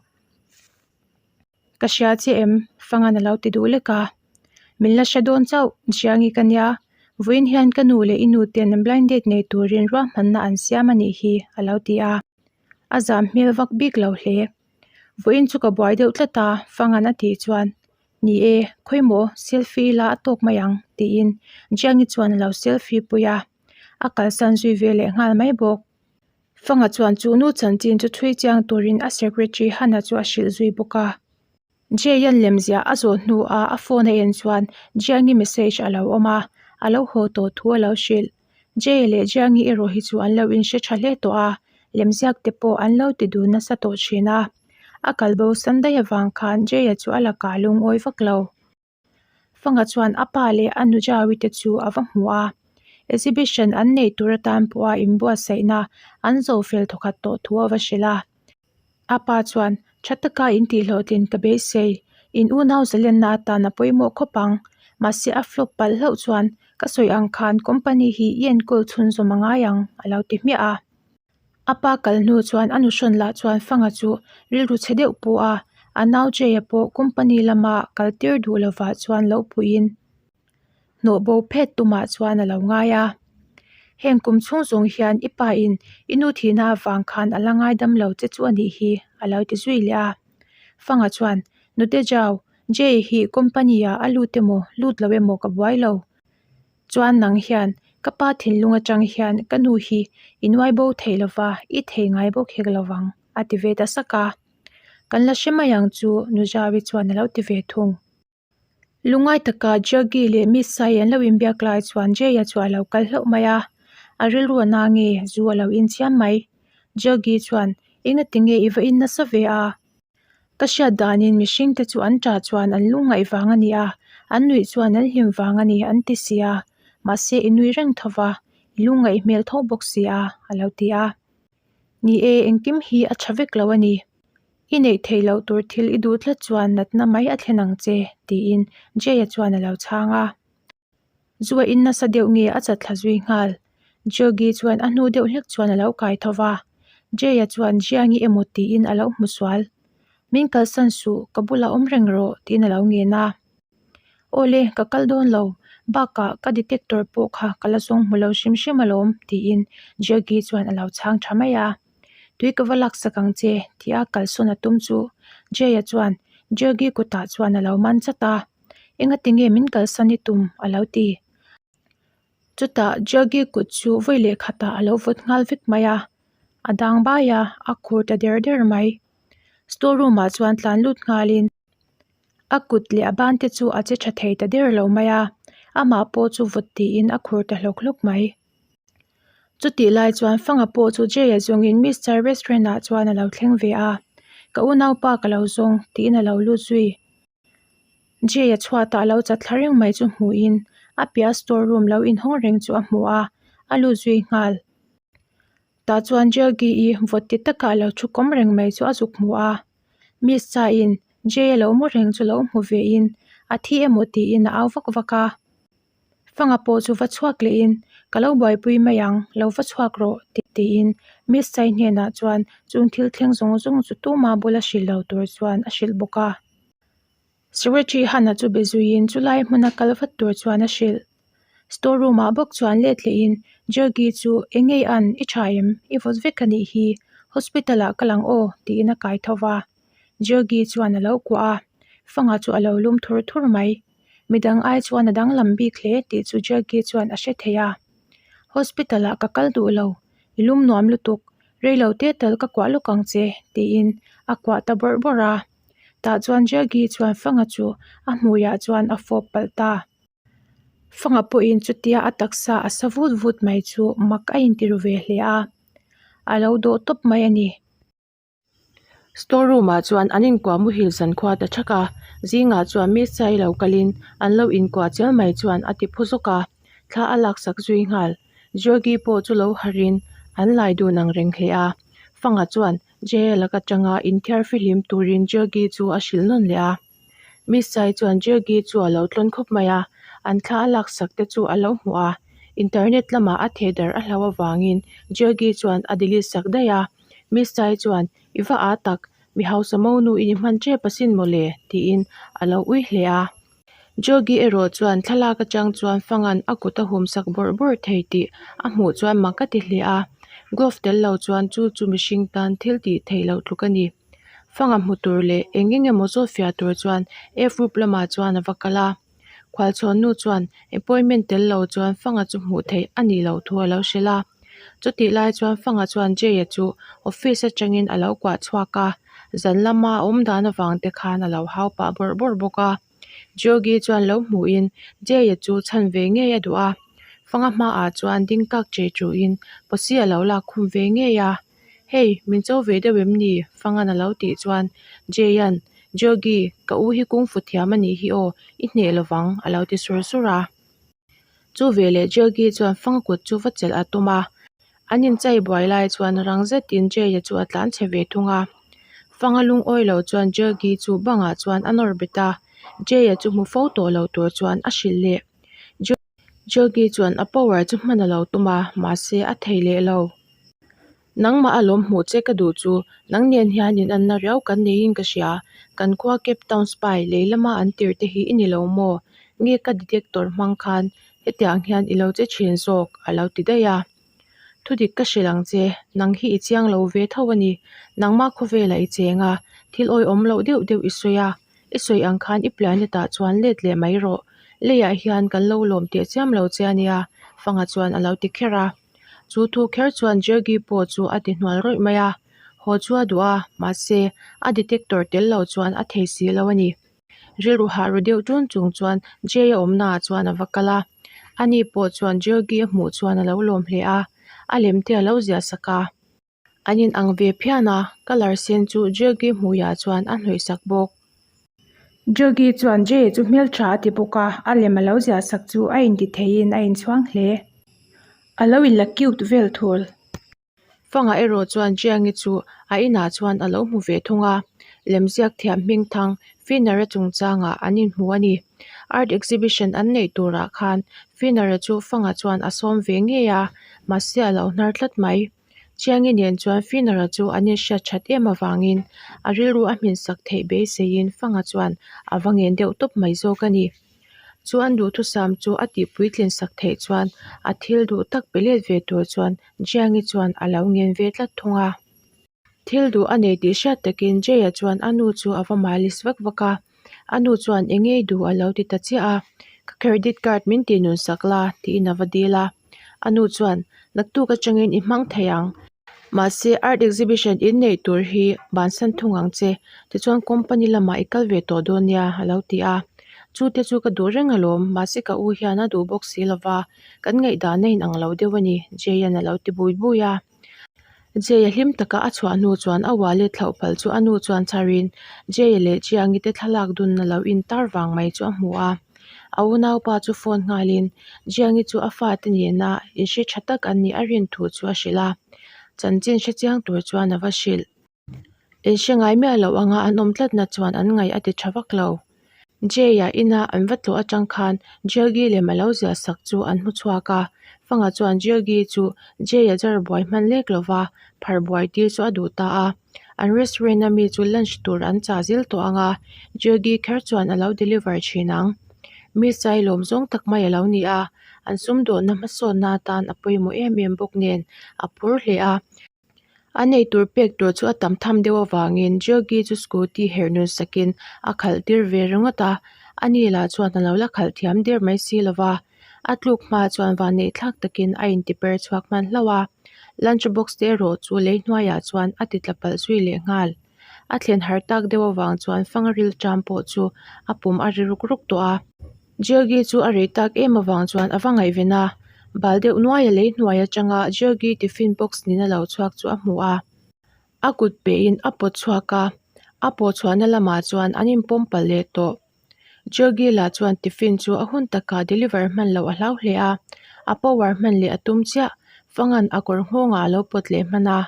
Ka hria che em? Fangan a lo ti duh lek a. Min la hre dawn chauh, Jiangi ka nia. Vawiin hian ka nu leh i nu ten blind date nei turin ruahmanna an siam a nih hi, a lo ti a. A zam hmel vak bik lo hle. Vawiin chu ka buai deuh tlat a, Fangan a tih chuan, Ni e, khawimaw selfie ila a tawk mai ang, tiin Jiangi chuan a lo selfie pui a. A kalsan zui ve leh nghal mai bawk. Fanga chuan chu nu chanchin chu chhui chiang turin a secretary Hana chu a hrilh zui bawk a. Jay-a'n lemziah a zawh hnuah a phone a en chuan Jiangi message a lo awm a, a lo haw tawh thu a lo hrilh. Jay leh Jiangi erawh hi chu an lo inhre tha hle tawh a, lemziak te pawh an lo ti dun nasa tawh thin a. A kalbo san daih avang khan Jay-a chu a lakah lungawi vak lo. Fanga chuan a pa leh a nu Jaui te chu a va hmu a, exhibition an neih tur atan pawha inbuatsaihna an zo fel thawkhat tawh thu a va hrilh a. A pa chuan, Tha taka in tihhlawhtlin ka beisei, in unau zalenna atan a pawimawh khawp ang, mahse a flop palh hlauh chuan ka sawi ang khan company hi i enkawl chhunzawm a ngai ang, a lo ti hmiah a. A pa kal hnu chuan a nuhrawn lah chuan Fanga chu rilru chhe deuh pawh a, a nau Jay-a pawh company lama kal tir duh lovah chuan lo puiin hnawh bo phet tumah chuan a lo ngai a. Heng kum chhung zawng hian i pa in i nu thihna avang khan a la ngaidam lo che chu a nih hi a lo ti zui leh a. Fanga chuan, Nute Jau, Jay hi company ah a lut emaw lut lo emaw ka buai lo. Chuan nang hian ka pa thinlung atang hian ka nu hi i nuai bo thei lova, i thei ngai bawk hek lovang, a ti ve ta sak a. Kan la hre mai ang chu Nujawi chuan a lo ti ve thung. Lungngai taka Jaggi leh Miss Sai an lo inbiak lai chuan Jay-a chu a lo kal hlauh mai a, a rilru a na nge zu a lo inchiam mai. Jaggi chuan, Engati nge i va in nasa ve a? Ka hriat danin mihringte chu an ṭah chuan an lungngaih vang a ni a, an nuih chuan an hlim vang a ni an ti si a, mahse i nui reng tho va, i lungngaih hmel tho bawk si a, a lo ti a. Ni e, engkim hi a ṭha vek lo a ni. I neih theih loh tur thil i duh tlat chuan natna mai a thlen ang che, tiin Jay-a chuan a lo chhang a. Zu a in nasa deuh nge a chat thla zui nghal. Jogi chuan a hnu deuh hlek chuan a lo kai tho va. Jay-a chuan Jiangi emaw tiin a lo hmu sual. Min kalsan suh, ka bulah awm reng rawh, tiin a lo ngen a. Awle, ka kal dawn lo. Bakah ka detector pawh kha ka la zawng hmu lo hrim hrim alawm, tiin Jogi chuan a lo chhang tha mai a. Tui ka va laksak ang che, tia kalsawn a tum chu Jay-a chuan Jogi kutah chuan a lo man chat a. Engati nge min kalsan i tum? a lo ti. Chutah Jaggi kut chu vawi leh khatah a lo vawt nghal vek mai a, a dang bai a, a khur ta der der mai. Store room ah chuan tlan lut nghalin a kut leh a ban te chu a che tha thei ta der lo mai a, amah pawh chu vawt tiin a khur ta hlawk hlawk mai. Chutih lai chuan Fanga pawh chu Jay-a zawngin Mister Restaurant ah chuan a lo thleng ve a, Ka unaupa ka lo zawng tiin a lo lut zui. Jay-a chhuatah a lo chat thla reng mai chu hmuhin a piah store room lo inhawng reng chu a hmu a, a lut zui nghal. Tah chuan Jaggi-i vawt ti taka a lo thu kawm reng mai chu a zuk hmu a. Miss Cha-in Jay-a lo mu reng chu lo hmu vein a thi emaw tiin a au vak vak a. Fanga pawh chu va chhuak lehin, Ka lo buaipui mai ang, lo va chhuak rawh, tiin Miss Chai hnenah chuan chung thil thleng zawng zawng chu tuma bula hrilh lo tur chuan a hrilh bawk a. Secretary Hana chu be zuiin chulai hmuna kal vat tur chuan a hrilh. Store room ah bawk chuan let lehin Jaggi chu eng ngei an, i tha em? I vawt vek a nih hi, hospital ah ka lang aw, tiin a kai tho va. Jaggi chuan a lo kuah a, Fanga chu a lo lum thur thur mai. Midang ai chuan a danglam bik hle tih chu Jaggi chuan a hre thei a. Hospital ah ka kal duh lo, i lum nuam lutuk, reilo te tal ka kuah lawk ang che tiin a kuah ta bawrh bawrh a. Tah chuan Jaggi chuan Fanga chu a hmuiah chuan a fawp palh ta. Fanga pawhin chutia a taksa a sa vut vut mai chu mak a intiru ve hle a, a lo dawh tawp mai a ni. Store room ah chuan an inkuah muhil zankhua ta thak a, zingah chuan mi chai lo kalin an lo inkuah chial mai chuan a ti phu zawk a, thla a laksak zui nghal. Georgi pawh chu lo harhin an lai dun ang reng hle a, Fanga chuan Jaya laka tanga inthiar fihlim turin Georgi chu a hrilh nawn leh a. Miss Chai chuan Georgi chu a lo tlawn khawp mai a, an thla a laksak te chu a lo hmuh a, internet lamah a theh darh a hlauh avangin Georgi chuan a delete sak daih a. Miss Chai chuan, I va â tak, mi hausa mo nu i ni hman ṭep asin mawle, tiin a lo ui hle a. Jogi erawh chuan thlalak atang chuan Fangan a kut a hum sak bawrh bawrh thei tih a hmuh chuan mak a ti hle a, glove tel lo chuan chu chu mihring tan thil tih theih loh tluk a ni. Fanga hmu tur leh eng eng emaw zawt fiah tur chuan F group lamah chuan a va kal a. Khualchhawn nu chuan appointment tel lo chuan Fanga chu hmuh theih a nih loh thu a lo hrilh a. Chutih lai chuan Fanga chuan Jay-a chu office atangin a lo kuah chhuak a, zan lama a awm dan avang te khan a lo hau pah bawrh bawrh bawk a. Georgi chuan lo hmuhin Jay-a chu chhan ve ngei a duh a, Fanga hmaah chuan ding kak che chuhin posi a lo lak khum ve ngei a. Hei, min cho ve deuh em ni? Fangan a lo tih chuan Jay-a'n, Georgi, ka u hi kungfu thiam a nih hi aw, i hneh lovang a lo ti sur sur a. Chu veleh Jaggi chuan fang kut chu va chelh a tum a, an inchai buai lai chuan rang zetin Jay-a chu a tlan chhe ve thung a. Fanga lungawi lo chuan Jaggi chu bangah chuan a nawr bet a, Jay-a chu hmu fo tawh lo tur chuan a hrilh leh. Jaggi chuan a power chu hman a lo tum a, mahse a thei leh lo. Nangmah a lawm hmuh che ka duh chu, nang nen hian in anna riau kan neiin ka hria, kan khua Cape Town spy lei lama an tir te hi i ni lo maw? Nge ka detector hmang khan hetiang hian i lo che thin zawk? a lo ti daih a. Thudik ka hrilh ang che, nang hi i chiang lo ve tho a ni, nangmah khawvelah i cheng a, thil awihawm loh deuh deuh i sawi a, i sawi ang khan i planet ah chuan let leh mai rawh, leiah hian kan lo lawm teh chiam lo che a nia, Fanga chuan a lo ti kher a. Chu thu kher chuan Jaggi pawh chu a ti hnual rawih mai a, haw chu a duh a, mahse a detector tel lo chuan a thei si lo a ni. Rilru hah ru deuh ṭun chung chuan Jay a awmnaah chuan a va kal a, ani pawh chuan Jaggi a hmuh chuan a lo lawm hle a, a lem te a lo ziah sak a. An in ang ve phian a, colour sen chu Jaggi hmuiah chuan a hnawih sak bawk. Jaggi chuan Jay chu hmeltha a ti bawk a, a lem a lo ziah sak chu a inti theiin a inchhuang hle. A lo inla cute vel thul. Fanga erawh chuan Jiangi chu a inah chuan a lo hmu ve thung a, lemziak thiam hming thang Finner-a chungchangah an inhmu a ni. Art exhibition an neih turah khan Finner-a chu Fanga chuan a sawm ve ngei a, mahse a lo hnar tlat mai. Chiangi nen chuan Finner-a chu an inhriat that em avangin a rilru a hmin sak theih beiseiin Fanga chuan a va ngen deuh tawp mai zawk a ni. Chu an duhthusam chu a tih puitlin sak theih chuan a thil duh tak pe let ve tur chuan Jiangi chuan a lo ngen ve tlat thung a. Thil duh a nei tih hriat takin Jay-a chuan a nu chu a va malis vak vak a, a nu chuan eng ngei duh a lo ti ta chiah a, Ka credit card min tih nun sak la tiin a va dil a. A nu chuan, Naktuk atangin i hmang thei ang. Mahse, art exhibition in neih tur hi bansan thung ang che, tichuan company lamah i kal ve tawh dawn nia a lo ti a. Chu te chu ka duh reng alawm, mahse ka u hian a duh bawk si lova, kan ngaihdan a inang lo deuh a ni, Jay-a'n a lo ti bui bui a. Jay-a hlim taka a chhuah hnu chuan a wallet thlauh palh chu a nu chuan chharin Jay-a leh Chiangi te thlalak dunna lo intar vang mai chu a hmu a. A unaupa chu phone nghalin Jiangi chu a fate nena inhre tha tak an nih a rin thu chu a hrilh a, chanchin hre chiang tur chuan a va hrilh. Inhre ngai miah loh anga an awm tlatna chuan an ngaih a ti tha vak lo. Jay-a ina an va tlawh atang khan Jiangi lem a lo ziah sak chu an hmu chhuak a, Fanga chuan Jiangi chu Jay-a jar buai hman lek lova phar buai tir chu a duh ta a. An restaurant a mi chu lunch tur an chah zil tawh ang a, Jaggi kher chuan a lo deliver thin ang. Mi chai lawm zawng tak mai a lo ni a, an sumdawnna hmasawnna atan a pawimawh em em bawk nen a phur hle a. An eitur pek tur chu a tam tham deuh avangin Jaggi chu scooty herh nun sakin a khalh tir ve ringawt a, ani lah chuan a lo la khalh thiam der mai si lova. A tluk hma chuan vanneih thlak takin a inti per chhuak hman hlauh a, lunch box te erawh chu lei hnuaiah chuan a ti tla palh zui leh nghal. A thlen har tak deuh avang chuan fang rilṭam pawh chu a pum a ri ruk ruk tawh a. Jaggi chu a rei tak em avang chuan a va ngaihven a, bal deuh nuaia lei hnuai atanga Jaggi tiffin box nena lo chhuak chu a hmu a. A kut pehin a pawt chhuak a, a pawh chhuahna lamah chuan an inpawm palh leh tawh. Jaggi lah chuan tiffin chu a hun takah deliver hman loh a hlau hle a, a power hman leh a tum chiah. Fangan a kawr nghawngah a lo pawt leh hman a,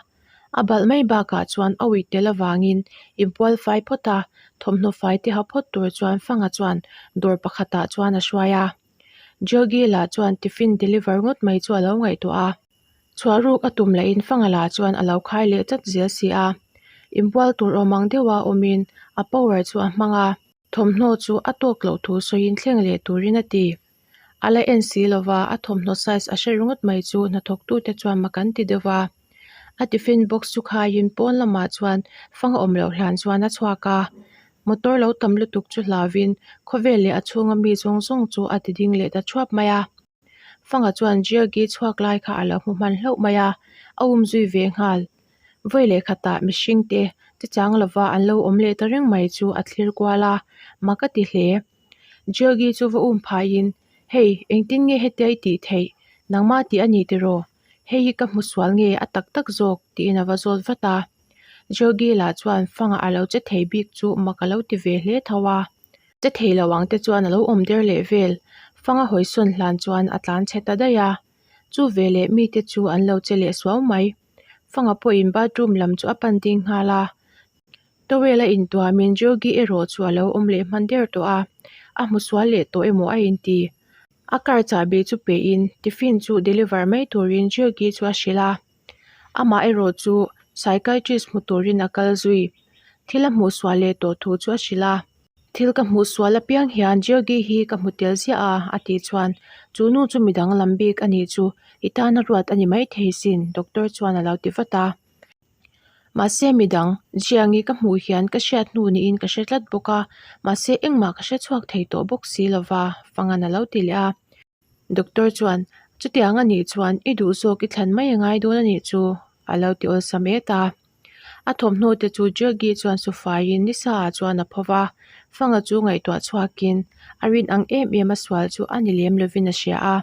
a balh mai bakah chuan a uih tel avangin inpual fai phawt a, thawmhnaw fai te ha phawt tur chuan Fanga chuan dawr pakhatah chuan a hruai a. Jaggi lah chuan tiffin deliver ngawt mai chu a lo ngaihtuah a. Chhuah ruk a tum lahin Fanga lah chuan a lo khai leh chat zel si a, inbual tur awm ang deuha awmin a power chu a hmang a, thawmhnaw chu a tawk loh thu sawiin thleng leh turin a ti. A la en si lova a thawmhnaw size a hre ringawt mai chu hnathawktute chuan mak an ti deuh va. A tiffin box chu khaiin pawn lamah chuan Fanga awm loh hlan chuan a chhuak a, motor lo tam lutuk chu hlauvin khawvel leh a chhunga mi zawng zawng chu a ti ding leh ta thuap mai a. Fanga chuan Jiagi chhuak lai kha a lo hmu hman hlauh mai a, a um zui ve nghal. Vawi leh khatah mihring te che chang lova an lo awm leh ta reng mai chu a thlir kual a, mak a ti hle. Jiagi chu va um phaiin, Hei, engtin nge hetia i tih theih? Nangmah tih a ni tiraw? Hei hi ka hmu sual nge a tak tak zawk? tiin a va zawt vat a. Jiagi lah chuan Fanga a lo che thei bik chu mak a lo ti ve hle tho a. Che thei lo ang te chuan a lo awm der leh vel. Fanga hawisawn hlan chuan a tlan chhe ta daih a. Chu veleh mite chu an lo che leh suau mai. Fanga pawhin bathroom lam chu a pan ding nghal a. Towel a intuamin Jogi erawh chu a lo awm leh hman der tawh a. A hmu sual leh tawh emaw a inti. A car chahbi chu pehin tiffin chu deliver mai turin Jogi chu a hrilh a. Amah erawh chu psychiatrist hmu turin a kal zui. Thil a hmuh sual leh tawh thu chu a hrilh a. Thil ka hmuh sual apiang hian Georgie hi ka hmu tel ziah a, a tih chuan chu nu chu midang lam bik a nih chu i tana ruat a ni maithei sin, doctor chuan a lo ti vat a. Mahse midang, Jiangi ka hmuh hian ka hriat hnu niin ka hre tlat bawk a, mahse engmah ka hre chhuak thei tawh bawk si lova, Fangan a lo ti leh a. Doctor chuan, Chutiang a nih chuan i duh zawk i thlan mai a ngai dawn a nih chu, a lo ti awlsam et a. A thawmhnaw te chu Jaggi chuan sufaiin nisa ah chuan a pho va, Fanga chu ngaihtuah chhuakin a rin ang em em a sual chu a ni lem lovin a hria a.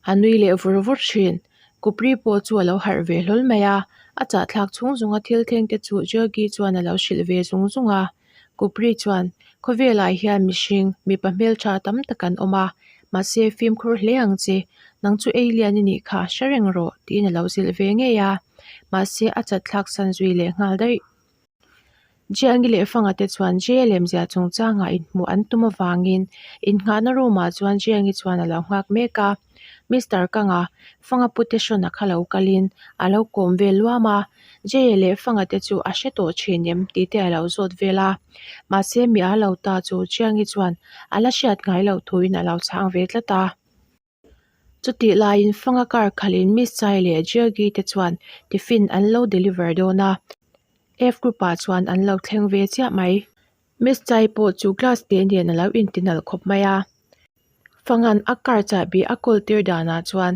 A nui leh vur vur thin. Kupri pawh chu a lo harh ve hlawl mai a, A chahthlak chhung zunga thil thleng te chu Georgi chuan a lo hrilh ve zung zung a. Kupri chuan, Khawvelah hian mihring, mipa hmeltha tam tak an awm a, mahse fimkhur hle ang che, nang chu ei lian i nih kha, hre reng rawh, tiin a lo zilh ve ngei a. Mahse a chatthlak san zui leh nghal daih. Jiangi leh Fanga te chuan Jay lemzia chungchangah inhmuh an tum avangin innghahna room ah chuan Jiangi chuan a lo nghak mek a. Mister Kanga, Fanga pute hrawn a kha lo kalin a lo kawm vel luam a, Jay leh Fanga te chu a hre tawh thin em tih te a lo zawt vel a. Mahse mi a lo ta chu Jiangi chuan a la hriat ngai loh thuin a lo chhang ve tlat a. Chutih laiin Fanga car khalhin Miss Chai leh Georgie te chuan tiffin an lo deliver dawn a, F group ah chuan an lo thleng ve chiah mai. Miss Chai pawh chu glass te nen a lo inti nalh khawp mai a. Fanga'n a car chahbi a kawl tir danah chuan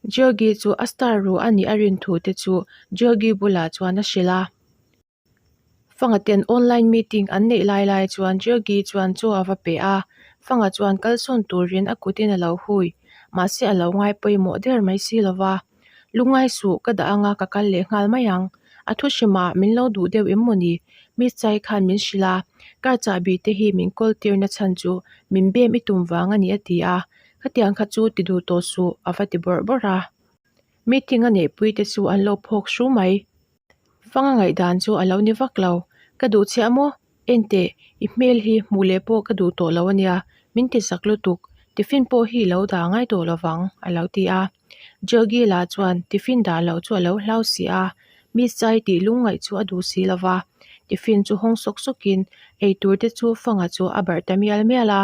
Georgie chu a star ru a nih a rin thu te chu Georgie bulah chuan a hrilh a. Fanga ten online meeting an neih lai lai chuan Georgie chuan chaw a va pe a, Fanga chuan kalsawn turin a kutin a lo hui, mahse a lo ngai pawimawh der mai si lo va. Lungngai suh, ka dah anga ka kal leh nghal mai ang. A thu hrimah min lo duh deuh em maw ni? Miss Chai khan min hrilh a, car chahbi te hi min kawl tirna chhan chu min bem i tum vang a ni a ti a, khatiang kha chu ti duh tawh suh a va ti bawrh bawrh a. Meeting a neihpui te chu an lo phawk hru mai. Fanga ngaihdan chu a lo ni vak lo. Ka duh chiah maw? Enteh, i hmel hi hmuh leh pawh ka duh tawh lo a nia, min ti zak lutuk. Tiffin pawh hi i lo dah ngai tawh lo vang, a lo ti a. Georgi lah chuan tiffin dah loh chu a lo hlau si a, Miss Chai tih lungngaih chu a duh si lo va. Tiffin chu hawng sawk sawkin ei tur te chu Fanga chu a barh ta mial mial a.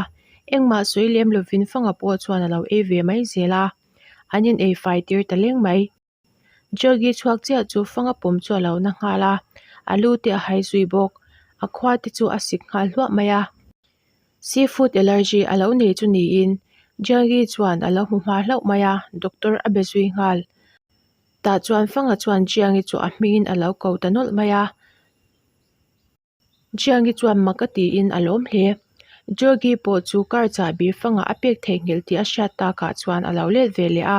Engmah sawi lem lovin Fanga pawh chuan a lo ei ve mai zel a. An in ei fai tir ta leng mai. Georgie chhuak chiah chu fanga pawm chu a lo na nghal a, a lu te a hai zui bawk. A khua te chu a sik nghal hluah mai a. Seafood allergy a lo nei chu niin Georgie chuan a lo hmu hma hlauh mai a, doctor a be zui nghal. Tah chuan fanga chuan Jiangi chu a hmingin a lo ko ta nawlh mai a. Jiangi chuan mak a tiin a lawm hle. Georgie pawh chu car chahbi fanga a pek theihnghilh tih a hriat takah chuan a lo let ve leh a,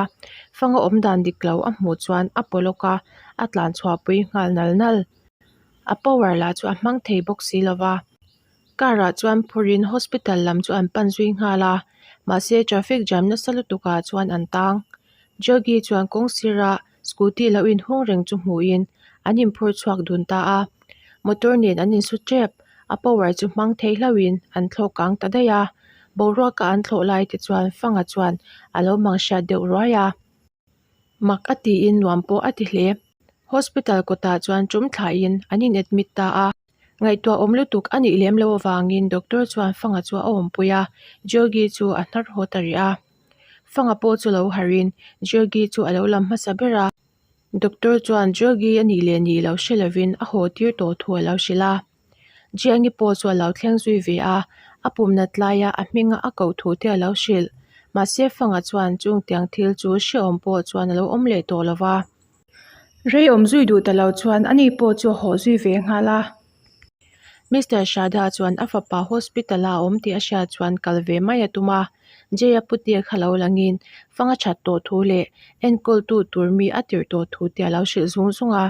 fanga awm dan dik lo a hmuh chuan a paw lawk a, a tlan chhuah pui nghal nal nal. A power lah chu a hmang thei bawk si lo va. Car ah chuan phurin hospital lam chu an pan zui nghal a, mahse traffic jam nasa lutuk ah chuan an tang. Georgie chuan kawng sirah scooty lo inhung reng chu hmuhin an inphur chhuak dun ta a. Motor nen an insu tep, a power chu hmang thei hlauhin an thlawk kang ta daih a. Boruaka an thlawh lai te chuan Fanga chuan a lo mang hriat deuh ruai a. Mak a tiin nuam pawh a ti hle. Hospital kawtah chuan tum thlahin an in admit ta a. Ngaihtuah awm lutuk a nih lem loh avangin doctor chuan Fanga chu a awmpui a, Georgie chu a hnar haw ta rih a. Fanga pawh chu lo harhin Georgie chu a lo lam hmasa ber a. Doctor chuan Georgie a nih leh nih loh hre lovin a haw tir tawh thu a lo hrilh a. Jiangi pawh chu a lo thleng zui ve a, a pum nat laia a hminga a koh thu te a lo hrilh. Mahse Fanga chuan chungtiang thil chu hrehawm pawh chuan a lo awm leh tawh lo va. Rei awm zui duh ta lo chuan ani pawh chu a haw zui ve nghal a. Mister Shada chuan a fapa hospital a awm tih a hriat chuan kal ve mai a tum a. Jay-a putea kha lo langin fang a that tawh thu leh enkawltu tur mi a tirh tawh thu te a lo hrilh zung zung a.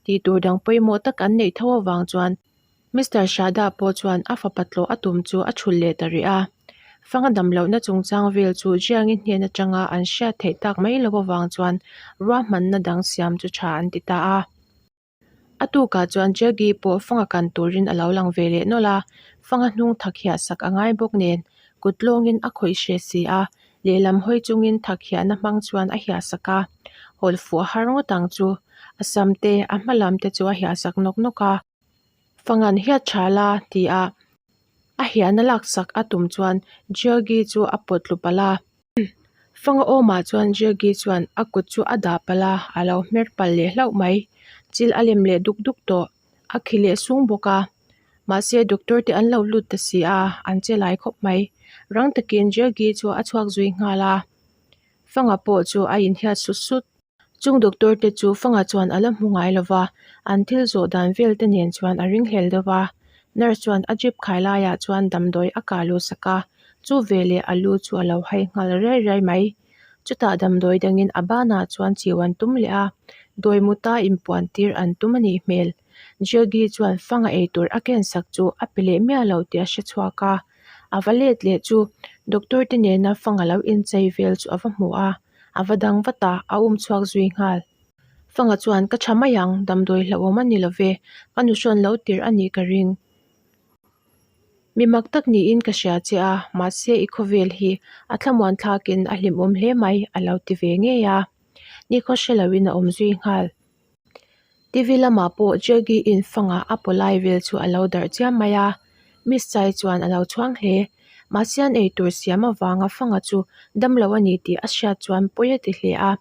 Tih tur dang pawimawh tak an neih tho avang chuan Mister Shada pawh chuan a fapa tlawh a tum chu a thulh leh ta rih a. Fanga dam lohna chungchang vel chu Jiangi hnen atanga an hriat theih tak mai loh avang chuan ruahmanna dang siam chu tha an ti ta a. A tukah chuan Jaggi pawh fanga kan turin a lo lang ve leh nawlh a, fanga hnung thak hiah sak a ngai bawk nen kut lawngin a khawih hre si a, lehlam hawi chungin thak hiahna hmang chuan a hiah sak a, hawlh fuh a har ngawt ang chu. A sam te, a hma lam te chu a hiah sak nawk nawk a. Fangan hiat tha la ti a, a hiahna laksak a tum chuan Georgie chu a pawt tlu palh a. Fanga awmah chuan Georgie chuan a kut chu a dah palh a, a lo hmer palh leh hlauh mai. Chil a lem leh duk duk tawh, a khi leh sung bawk a. Mahse doctor te an lo lut ta si a, an che lai khawp mai. Rang takin Georgie chu a chhuak zui nghal a, Fanga pawh chu a inhiat sut sut. Chung doctor te chu Fanga chuan a la hmu ngai lo va, an thil zawh dan vel te nen chuan a ringhlel deuh a. Nurse chuan a drip khai laiah chuan damdawi a kah luh sak a, chu veleh a lu chu a lo hai nghal riai riai mai. Chutah damdawi dangin a banah chuan chiu an tum leh a, Dawi muta inpuan tir an tum a nih hmel. Jaggi chuan fanga eitur a ken sak chu a pe leh miah lo tih a hre chhuak a. A va let leh chu doctor te nena fanga lo inchei vel chu a va hmu a, a va dang vat a, a um chhuak zui nghal. Fanga chuan ka tha mai ang, damdawi hlauhawm a ni lo ve, ka nuhrawn lo tirh a nih ka ring. Mi mak tak niin ka hria che a, mahse i khawvel hi a thlamuan thlakin a hlimawm hle mai a lo ti ve ngei a, nikhaw hre loin a awm zui nghal. TV lamah pawh Jaggi in fanga a paw lai vel chu a lo darh chiam mai a, Miss Chai chuan a lo chhuang hle. Mahse an eitur siam avanga fanga chu damlo a ni tih a hriat chuan pawi a ti hle a,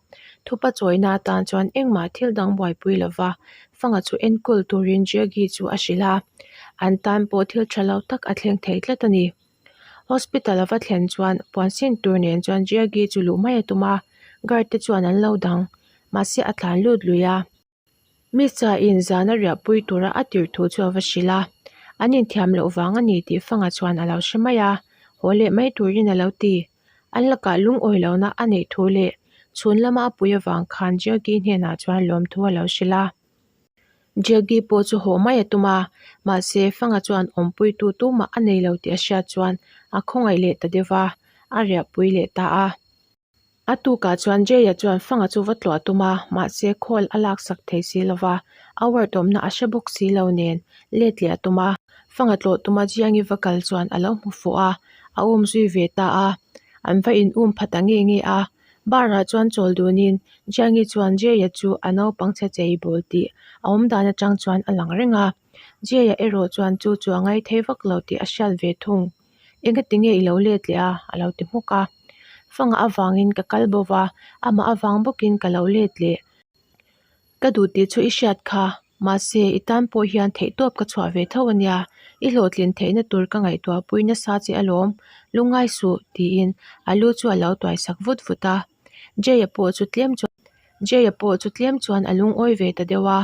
thupa chawina atan chuan engmah thil dang buaipui lova fanga chu enkawl turin Jaggi chu a hrilh a, an tan pawh thil tha lo tak a thleng thei tlat a ni. Hospital a va thlen chuan puan sin tur nen chuan Jaggi chu luh mai a tum a, guard te chuan an lo dang, mahse a tlan lut lui a. Misa in zana riahpui tura a tirh thu chu a va hrilh a, an inthiam loh vang a ni tih fanga chuan a lo hre mai a, haw leh mai turin a lo ti. An lakah lungawi lohna a neih thu leh chhun lama a pui avang khan Jaggi hnenah chuan lawmthu a lo hrilh a. Jaggi pawh chu haw mai a tum a, mahse fanga chuan awmpuitu tumah a nei lo tih a hriat chuan a khawngaih leh ta deuh va, a riahpui leh ta a. A tukah chuan Jay-a chuan fanga chu va tluah tum a, mahse call a laksak thei si lo va, a ward awmna a hre bawk si lo nen let leh a tum a. Fanga tlawh tuma Jiangi va kal chuan a lo hmu fuh a, a um zui ve ta a. An va in um pha ta nge nge a, bar ah chuan chawl dunin Jiangi chuan Jay-a chu a naupang chhe chei bawl tih a awm dan atang chuan a lang reng a. Jay-a erawh chuan chu chu a ngaithei vak lo tih a hriat ve thung. Engati nge i lo let leh a? a lo ti hmuk a. Fanga avangin ka kal bo va, amah avang bawkin ka lo let leh. Ka duh tih chu i hriat kha, mahse i tan pawh hian theihtawp ka chhuah ve tho a nia, i hlawhtlin theihna tur ka ngaihtuah pui nasa che alawm, lungngai suh, tiin a lu chu a lo tuai sak vut vut a. Jay-a pawh chu tlem chuan Jay-a pawh chu tlem chuan a lungawi ve ta deuh a.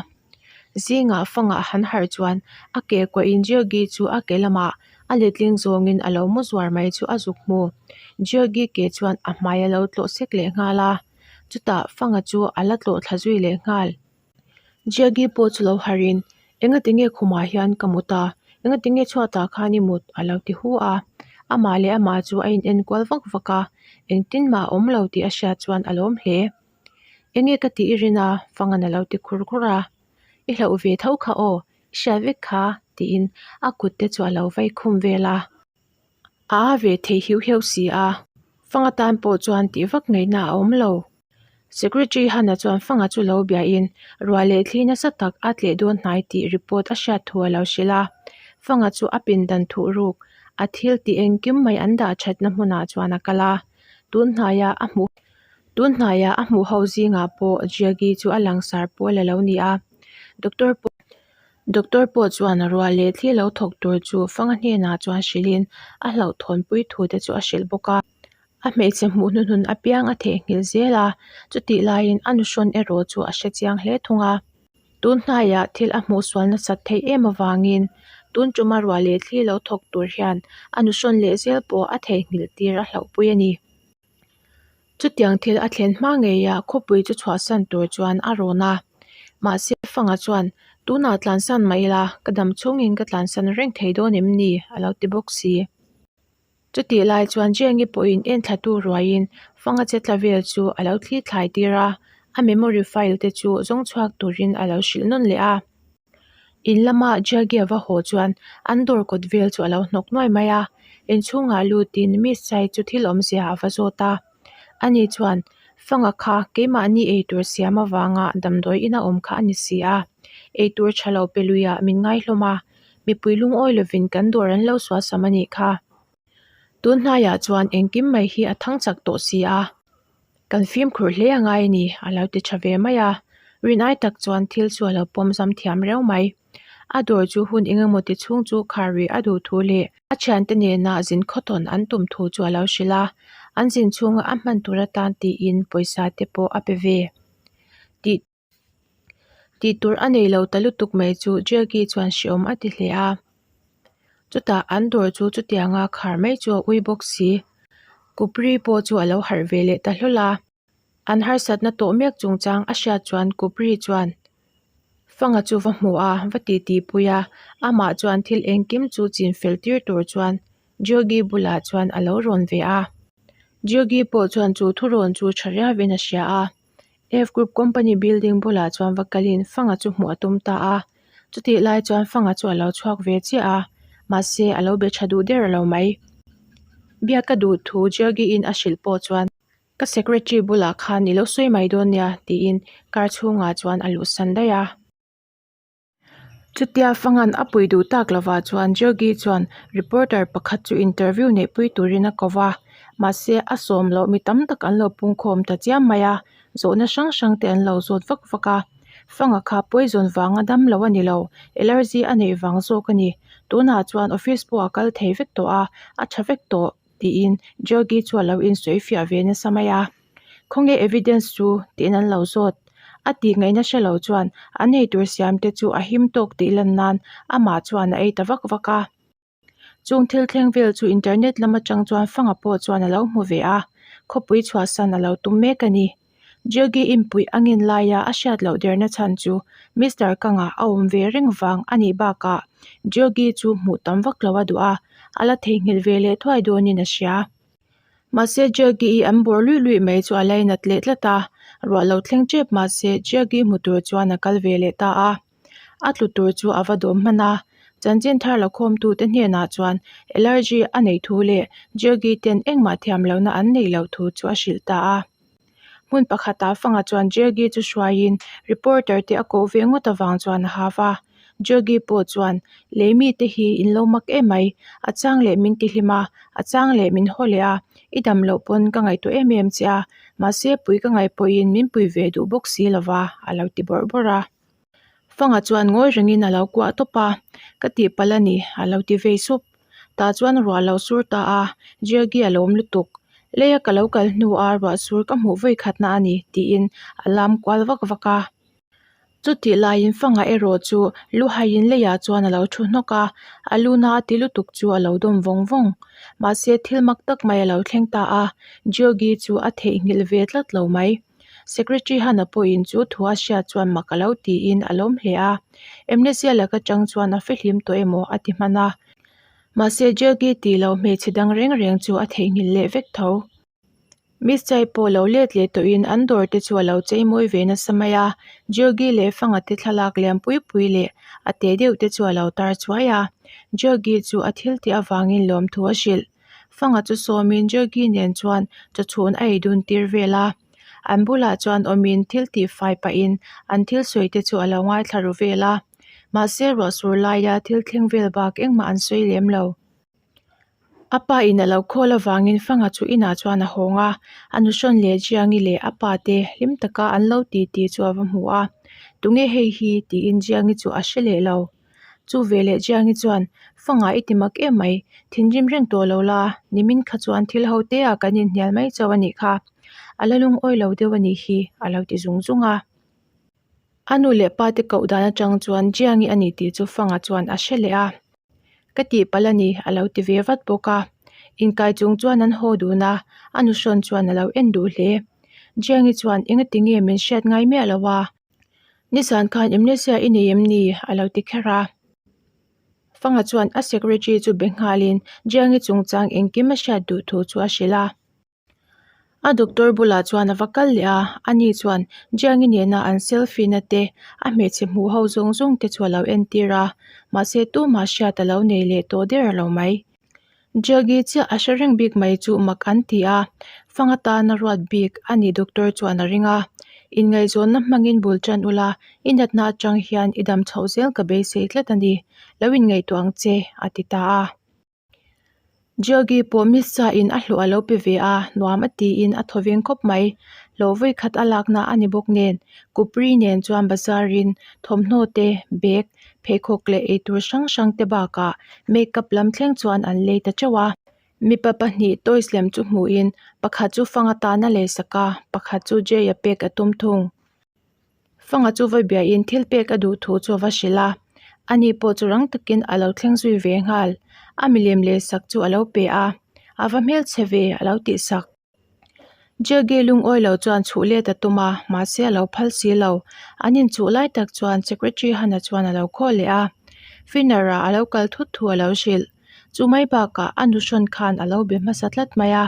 Zingah fangah han harh chuan a ke kuahin Georgi chu a ke lamah a letling zawngin a lo mu zuar mai chu a zuk hmu. Georgi ke chuan a hmai a lo tlawh sek leh nghal a, chutah fanga chu a la tlawh thla zui leh nghal. Georgi pawh chu lo harhin, Engati nge khumah hian ka mut a? Engati nge chhuatah khan i mut? a lo ti hu a. Amah leh amah chu a inenkual vak vak a, engtin mah a awm lo tih a hriat chuan a lawm hle. Enge ka tih i rin a? Fangan a lo ti khur khur a. I hlauh ve tho kha aw, i hriat vek kha, tiin a kut te chu a lo vai khum vel a. A a ve thei hiu hiau si a, Fanga tan pawh chuan tih vak ngaihna a awm lo. Secretary Hana chuan Fanga chu lo biain ruah leh thli nasa tak a tleh dawn hnai tih report a hriat thu a lo hrilh a. Fanga chu a pindan thuh ruk, a thil tih engkim mai an dah thatna hmunah chuan a kal a. Tun hnaia a hmuh. Tun hnaiah a hmuh ho zingah pawh Jaggi chu a langsar pawl a lo ni a, Doctor pawh Doctor pawh chuan ruah leh thli lo thawk tur chu Fanga hnenah chuan hrilhin a hlauhthawnpui thu te chu a hrilh bawk a. A hmeichhe hmuh hnuhnun apiang a theihnghilh zel a, chutih laiin a nuhrawn erawh chu a hre chiang hle thung a. Tun hnaiah thil a hmuh sual nasat theih em avangin tun tuma ruah leh thli lo thawk tur hian a nuhrawn leh zel pawh a theihnghilh tir a hlauhpui a ni. Chutiang thil a thlen hma ngeia khawpui chu chhuahsan tur chuan a rawn a. Mahse, Fanga chuan, Tunah tlansan mah ila, ka dam chhungin ka tlansan reng thei dawn em ni? a lo ti bawk si. Chutih lai chuan Jengi pawhin enthlatu ruaiin Fanga che tla vel chu a lo thli thlai tir a, a memory file te chu zawng chhuak turin a lo hrilh nawn leh a. In lama Jaggi a va haw chuan an dawr kawt vel chu a lo hnawk nuai mai a, inchhungah lutin Miss Chai chu thil awmzia a va zawt a. Ani chuan, Fanga kha keimahni eitur siam avanga damdawi ina awm kha a ni si a, eitur tha lo pe luiah min ngai hlawm a, mipui lungawi lovin kan dawr an lo sualsam a nih kha. Tun hnaiah chuan engkim mai hi a thang chak tawh si a. Kan fimkhur hle a ngai a ni, a lo ti tha ve mai a. Rinai tak chuan thil chu a lo pawm zam thiam reuh mai. A dawr chu hun eng emaw ti chhung chu khar rih a duh thu leh a thiante nena zin khawtawn an tum thu chu a lo hrilh a. An zin chhunga a hman tur atan tiin pawisa te pawh a pe ve. Tih. Tih tur a nei lo ta lutuk mai chu Jackie chuan hreawm a ti hle a. Chutah an dawr chu chutianga khar mai chu a ui bawk si. Kupri pawh chu a lo harh ve leh ta hlawl a. An harsatna tawh mek chungchang a hriat chuan Kupri chuan Fanga chu va hmu a, va titi pui a, amah chuan thil engkim chu chin fel tir tur chuan Jogi bulah chuan a lo rawn ve a. Jogi pawh chuan chu thurawn chu tha riauin a hria a. F Group Company building bulah chuan va kalin Fanga chu hmuh a tum ta a. Chutih lai chuan Fanga chu a lo chhuak ve chiah a, mahse a lo be tha duh der lo mai. Biak ka duh thu Jogi-in a hrilh pawh chuan. Ka secretary bulah khan i lo sawi mai dawn nia tiin car chhungah chuan a luhsan daih a. Chutia Fangan a pui duh tak lovah chuan Jogi chuan reporter pakhat chu interview neihpui turin a ko va, mahse a sawm loh mi tam tak an lo pungkhawm ta chiam mai a, zawhna hrang hrang te an lo zawt vak vak a. Fanga kha poison vanga dam lo a ni lo, allergy a neih vang zawk a ni. Tunah chuan office pawh a kal thei vek tawh a, a tha vek tawh. tiin Jogi chu a lo insawi fiah ve nasa mai a. Khawnge evidence chu? tiin an lo zawt. A tih ngaihna hre lo chuan an eitur siam te chu a him tawk tih lan nan amah chuan a ei ta vak vak a. Chung thil thleng vel chu internet lam atang chuan Fanga pawh chuan a lo hmu ve a, khawpui chhuahsan a lo tum mek a ni. Jogi inpuih a ngin laia a hriat loh derna chhan chu Mister Kanga a awm ve reng vang a nih bakah Jogi chu hmuh tam vak lo a duh a, a la theihnghilh ve leh thuai dawnin a hria. Mahse Jogi i an bawr luih luih mai chu a lainat leh tlat a, ruah lo thleng tep mahse Jogi hmu tur chuan a kal ve leh ta a. A tlu tur chu a va dawm hman a, chanchin thar la khawmtute hnenah chuan allergy a neih thu leh Jogi ten engmah thiam lohna an neih loh thu chu a hrilh ta a. Hmun pakhatah Fanga chuan Jogi chu hruaiin reporter te a koh ve ngawt avang chuan a hau a. Jogi pawh chuan, Lei mite hi in lo mak em mai, a chang leh min ti hlim a, a chang leh min haw leh a, i dam loh pawn ka ngaihtuah em em che a, mahse pui ka ngaih pawhin min pui ve duh bawk si lova, a lo ti bawrh bawrh a. Fanga chuan ngawi rengin a lo kuah tawp a, Ka tihpalh a ni, a lo ti vei sup. Tah chuan ruah a lo sur ta a, Jaggi a lawm lutuk. Leia ka lo kal hnua ruah sur ka hmuh vawi khatna a ni, tiin a lam kual vak vak a. Chutih laiin Fanga erawh chu lu haiin leiah chuan a lo thu hnawk a, a luna a ti lutuk chu a lo dawm vawng vawng. Mahse thil mak tak mai a lo thleng ta a, Jaggi chu a theihnghilh ve tlat lo mai. Secretary Hana pawhin chu thu a hriat chuan mak a lo tiin a lawm hle a. Amnesia laka chang chuan a fihlim tawh emaw a ti hman a. Mahse Jaggi tih loh hmeichhe dang reng reng chu a theihnghilh leh vek tho. Miss Chai pawh lo let leh tawhin an dawr te chu a lo chei mawi ve nasa mai a. Jaggi leh Fanga te thlalak lian pui pui leh a teh deuh te chu a lo tar chuai a. Jaggi chu a thil tih avangin lawmthu a hrilh. Fanga chu sawmin Jaggi nen chuan chawchhun a ei dun tir vel a. An bulah chuan awmin thil tih fai pahin an thil sawi te chu a lo ngaithla ru vel a. Mahse ruah sur laia thil thleng vel bak engmah an sawi lem lo. A pa in a lo khawl avangin Fanga chu inah chuan a hawng a, a nuhrawn leh Jiangi leh a pa te hlim taka an lo ti tih chu a va hmu a. Tunge hei hi? tiin Jiangi chu a hre leh lo. Chu veleh Jiangi chuan, Fanga i ti mak em mai, thinrim reng tawh lo la, nimin kha chuan thil ho te ah kan inhnial mai chauh a nih kha. A la lungawi lo deuh a nih hi, a lo ti zung zung a. A nu leh pa te koh dan atang chuan Jiangi a ni tih chu Fanga chuan a hre leh a. Ka tihpalh a ni, a lo ti ve vat bawk a. Inkai chung chuan an haw dun a, a nuhrawn chuan a lo en duh hle. Jiangi chuan, Engatinge min hriat ngai miah lo a? Nizan khan amnesia i nei em ni? a lo ti kher a. Fanga chuan a secretary chu be nghalin Jiangi chungchang engkim a hriat duh thu chu a hrilh a. A doctor bulah chuan a va kal leh a, ani chuan Jiangi nena an selfie na te, a hmeichhe hmuh ho zawng zawng te chu a lo entir a, mahse tumah hriat a lo nei leh tawh der lo mai. Jaggi chiah a hre reng bik mai chu mak an ti a, fang atana ruat bik a ni doctor chuan a ring a. Inngaihzawnna hmangin bul tan ula, i natna atang hian i dam chhoh zel ka beisei tlat a ni, lo inngaihtuah ang che, a ti ta a. Jaggi pawh Missa in a hlawh a lo pe ve a, nuam a tiin a thaw veng khawp mai. Hlawh vawi khat a lakna a ni bawk nen, Kupri nen chuan bazar in thawmhnaw te, bag, Pheikhawk leh eitur hrang hrang te bakah makeup lam thleng chuan an lei ta teuh a. Mipa pahnih toys lem chu hmuhin pakhat chu fang atana lei sak a, pakhat chu Jay a pek a tum thung. Fanga chu va biahin thil pek a duh thu chu a va hrilh a, ani pawh chu rang takin a lo thleng zui ve nghal. A milem lei sak chu a lo pe a, a va hmelchhe ve a lo tih sak. Jaggi lungawi lo chuan chhuh let a tum a, mahse a lo phal si lo. An inchuh lai tak chuan Secretary Hana chuan a lo khaw leh a. Finner-a a lo kal thut thu a lo hrilh. Chu mai bakah a nuhrawn khan a lo be hmasa tlat mai a,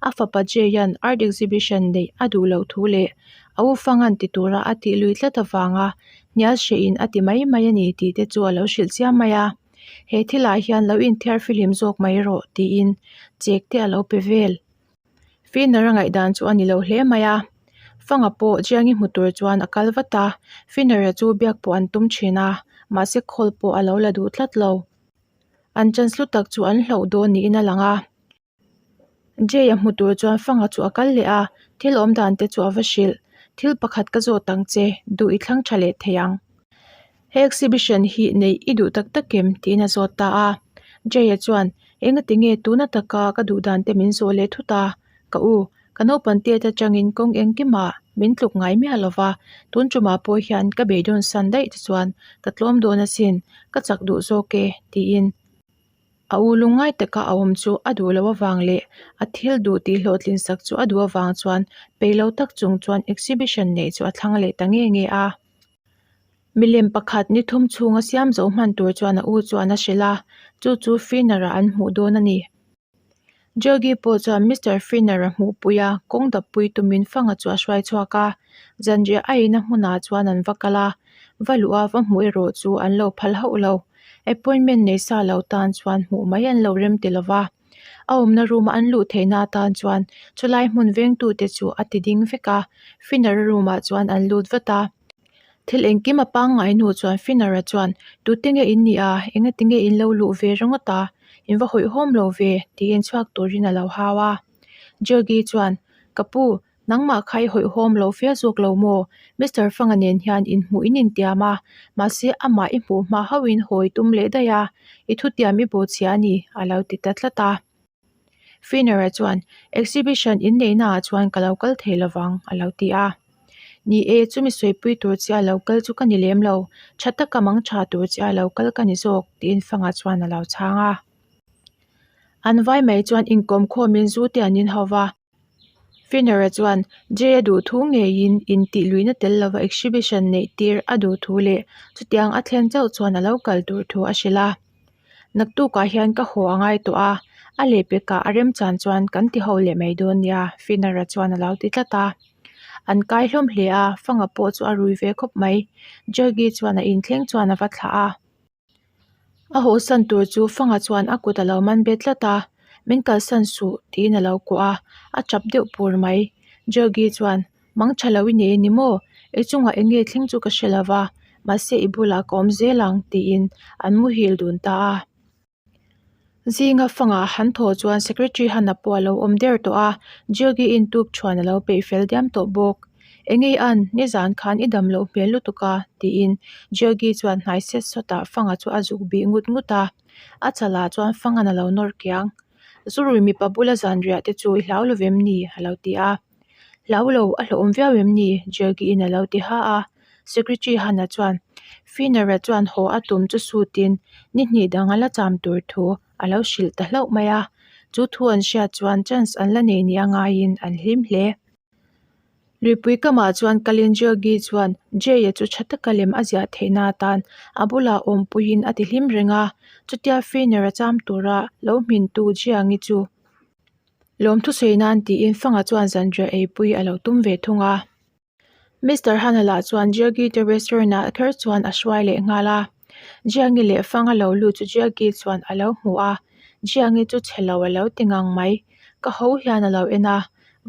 a fapa Jay-a'n art exhibition neih a duh loh thu leh a u Fanga'n ti tura a tih lui tlat avanga hnial hrehin a ti mai mai a ni tih te chu a lo hrilh chiam mai a. He thilah hian lo inthiar fihlim zawk mai rawh tiin chek te a lo pe vel. Finner a ngaihdan chu a ni lo hle mai a, Fanga pawh Jiangi hmu tur chuan a kal vat a, Finner-a chu biak pawh an tum thin a, mahse call pawh a lo la duh tlat lo. An chance hlu tak chu an hlauh dawn niin a lang a. Jay-a hmu tur chuan Fanga chu a kal leh a, thil awm dan te chu a va hrilh. Thil pakhat ka zawt ang che, duh i thlang tha leh thei ang. He exhibition hi neih i duh tak tak em? tiin a zawt ta a. Jay-a chuan, Engati nge tuna taka ka duh dan te min zawh leh thut a? Ka u, ka naupang tiat atangin kawng engkimah min tluk ngai miah lo va, tun tumah pawh hian ka beidawn san daih te chuan ka tlawm dawn asin, ka chak duh zawk e, tiin a u lungngai taka a awm chu a duh loh avang leh a thil duh tih hlawhtlin sak chu a duh avang chuan peih lo tak chung chuan exhibition neih chu a thlang leh ta nge nge a. Milem pakhat ni thum chhunga siam zo hman tur chuan a u chuan a hrilh a, chu chu Finner-a an hmuh dawn a ni. Joggy pawh chuan Mister Finner-a hmuhpui a, kawng dappui tumin fanga chu a hruai chhuak a. Zanriah a eina hmunah chuan an va kal a, va luh a va hmuh erawh chu an lo phal hauh lo. Appointment nei sa lo tan chuan hmuh mai an lo rem ti lo va. A awmna room a an luh theihna atan chuan chulai hmun vengtute chu a ti ding vek a, Finner-a room ah chuan an lut vat a. Thil engkim a pangngai hnu chuan Finner-a chuan, Tute nge in nih a? Engati nge in lo luh ve ringawt a? In va hawihhawm lo ve, tiin chhuak turin a lo hau a. Joggy chuan, Ka pu, nangmah kha i hawihhawm lo fe zawk lo maw? Mister Fanga nen hian inhmuh in intiam a, mahse amah i hmuh hma hauhin hawi tum leh daih a, i thutiam i bawhchhia a ni, a lo ti ta tlat a. Finner-a chuan, Exhibition inneihnaah chuan ka lo kal thei lovang, a lo ti a. Ni e, chumi sawipui tur che a lo kal chu ka ni lem lo, tha taka mang tha tur che a lo kal ka ni zawk, tiin Fanga chuan a lo chhang a. An vai mai chuan inkawm khawmin zu te an inhau va. Finner-a chuan Jay-a duh thu ngeiin intih luihna tel lova exhibition neih tir a duh thu leh chutiang a thlen chauh chuan a lo kal tur thu a hrilh a. Naktukah hian ka haw a ngai tawh a, a lehpekah a remchan chuan kan ti ho leh mai dawn nia, Finner-a chuan a lo ti tlat a. An kai hlawm hle a, Fanga pawh chu a rui ve khawp mai. Jaggi chuan a inthleng chuan a va thlah a. A hawhsan tur chu Fanga chuan a kut a lo man bet tlat a, Min kalsan suh tiin a lo kuah a, a tap deuh pur mai. Joggy chuan, Mang tha lo i nei a ni maw? I chungah eng nge thleng chu ka hre lo va, mahse i bulah ka awm zel ang tiin an muhil dun ta a. Zinga Fanga han thaw chuan Secretary Hana pawh a lo awm der tawh a, Joggy in tuk thuan a lo peih fel diam tawh bawk. Engei an, nizan khan i dam loh hmel lutuk a, tiin Joggy chuan hnai set sawtah Fanga chu a zuk bih ngut ngut a. A chalah chuan Fanga'n a lo nawr kiang. Zurui mipa bula zanriah te chu i hlau lo vem ni? a lo ti a. Hlau lo, a hlauhawm viau em ni? Joggy-in a lo ti ha a. Secretary Hana chuan Finner-a chuan haw a tum chu sutin ni hnih dang a la cham tur thu a lo hrilh ta hlauh mai a. Chu thu an hriat chuan chance an la nei nia ngaiin an hlim hle. Luipui kamah chuan kalin Georgie chuan Jay-a chu tha taka lem a ziah theihna atan a bulah awmpuiin a ti hlim reng a, chutia Finner-a cham tura lo hmintu Jiang-i chu lawmthusawi nan tiin Fanga chuan zanriah eipui a lo tum ve thung a. Mister Hana lah chuan Georgie te restaurant ah kher chuan a hruai leh nghal a, Jiang-i leh Fanga lo lut chu Georgie chuan a lo hmu a, Jiang-i chu chhe lo a lo ti ngang mai, ka ho hian a lo en a.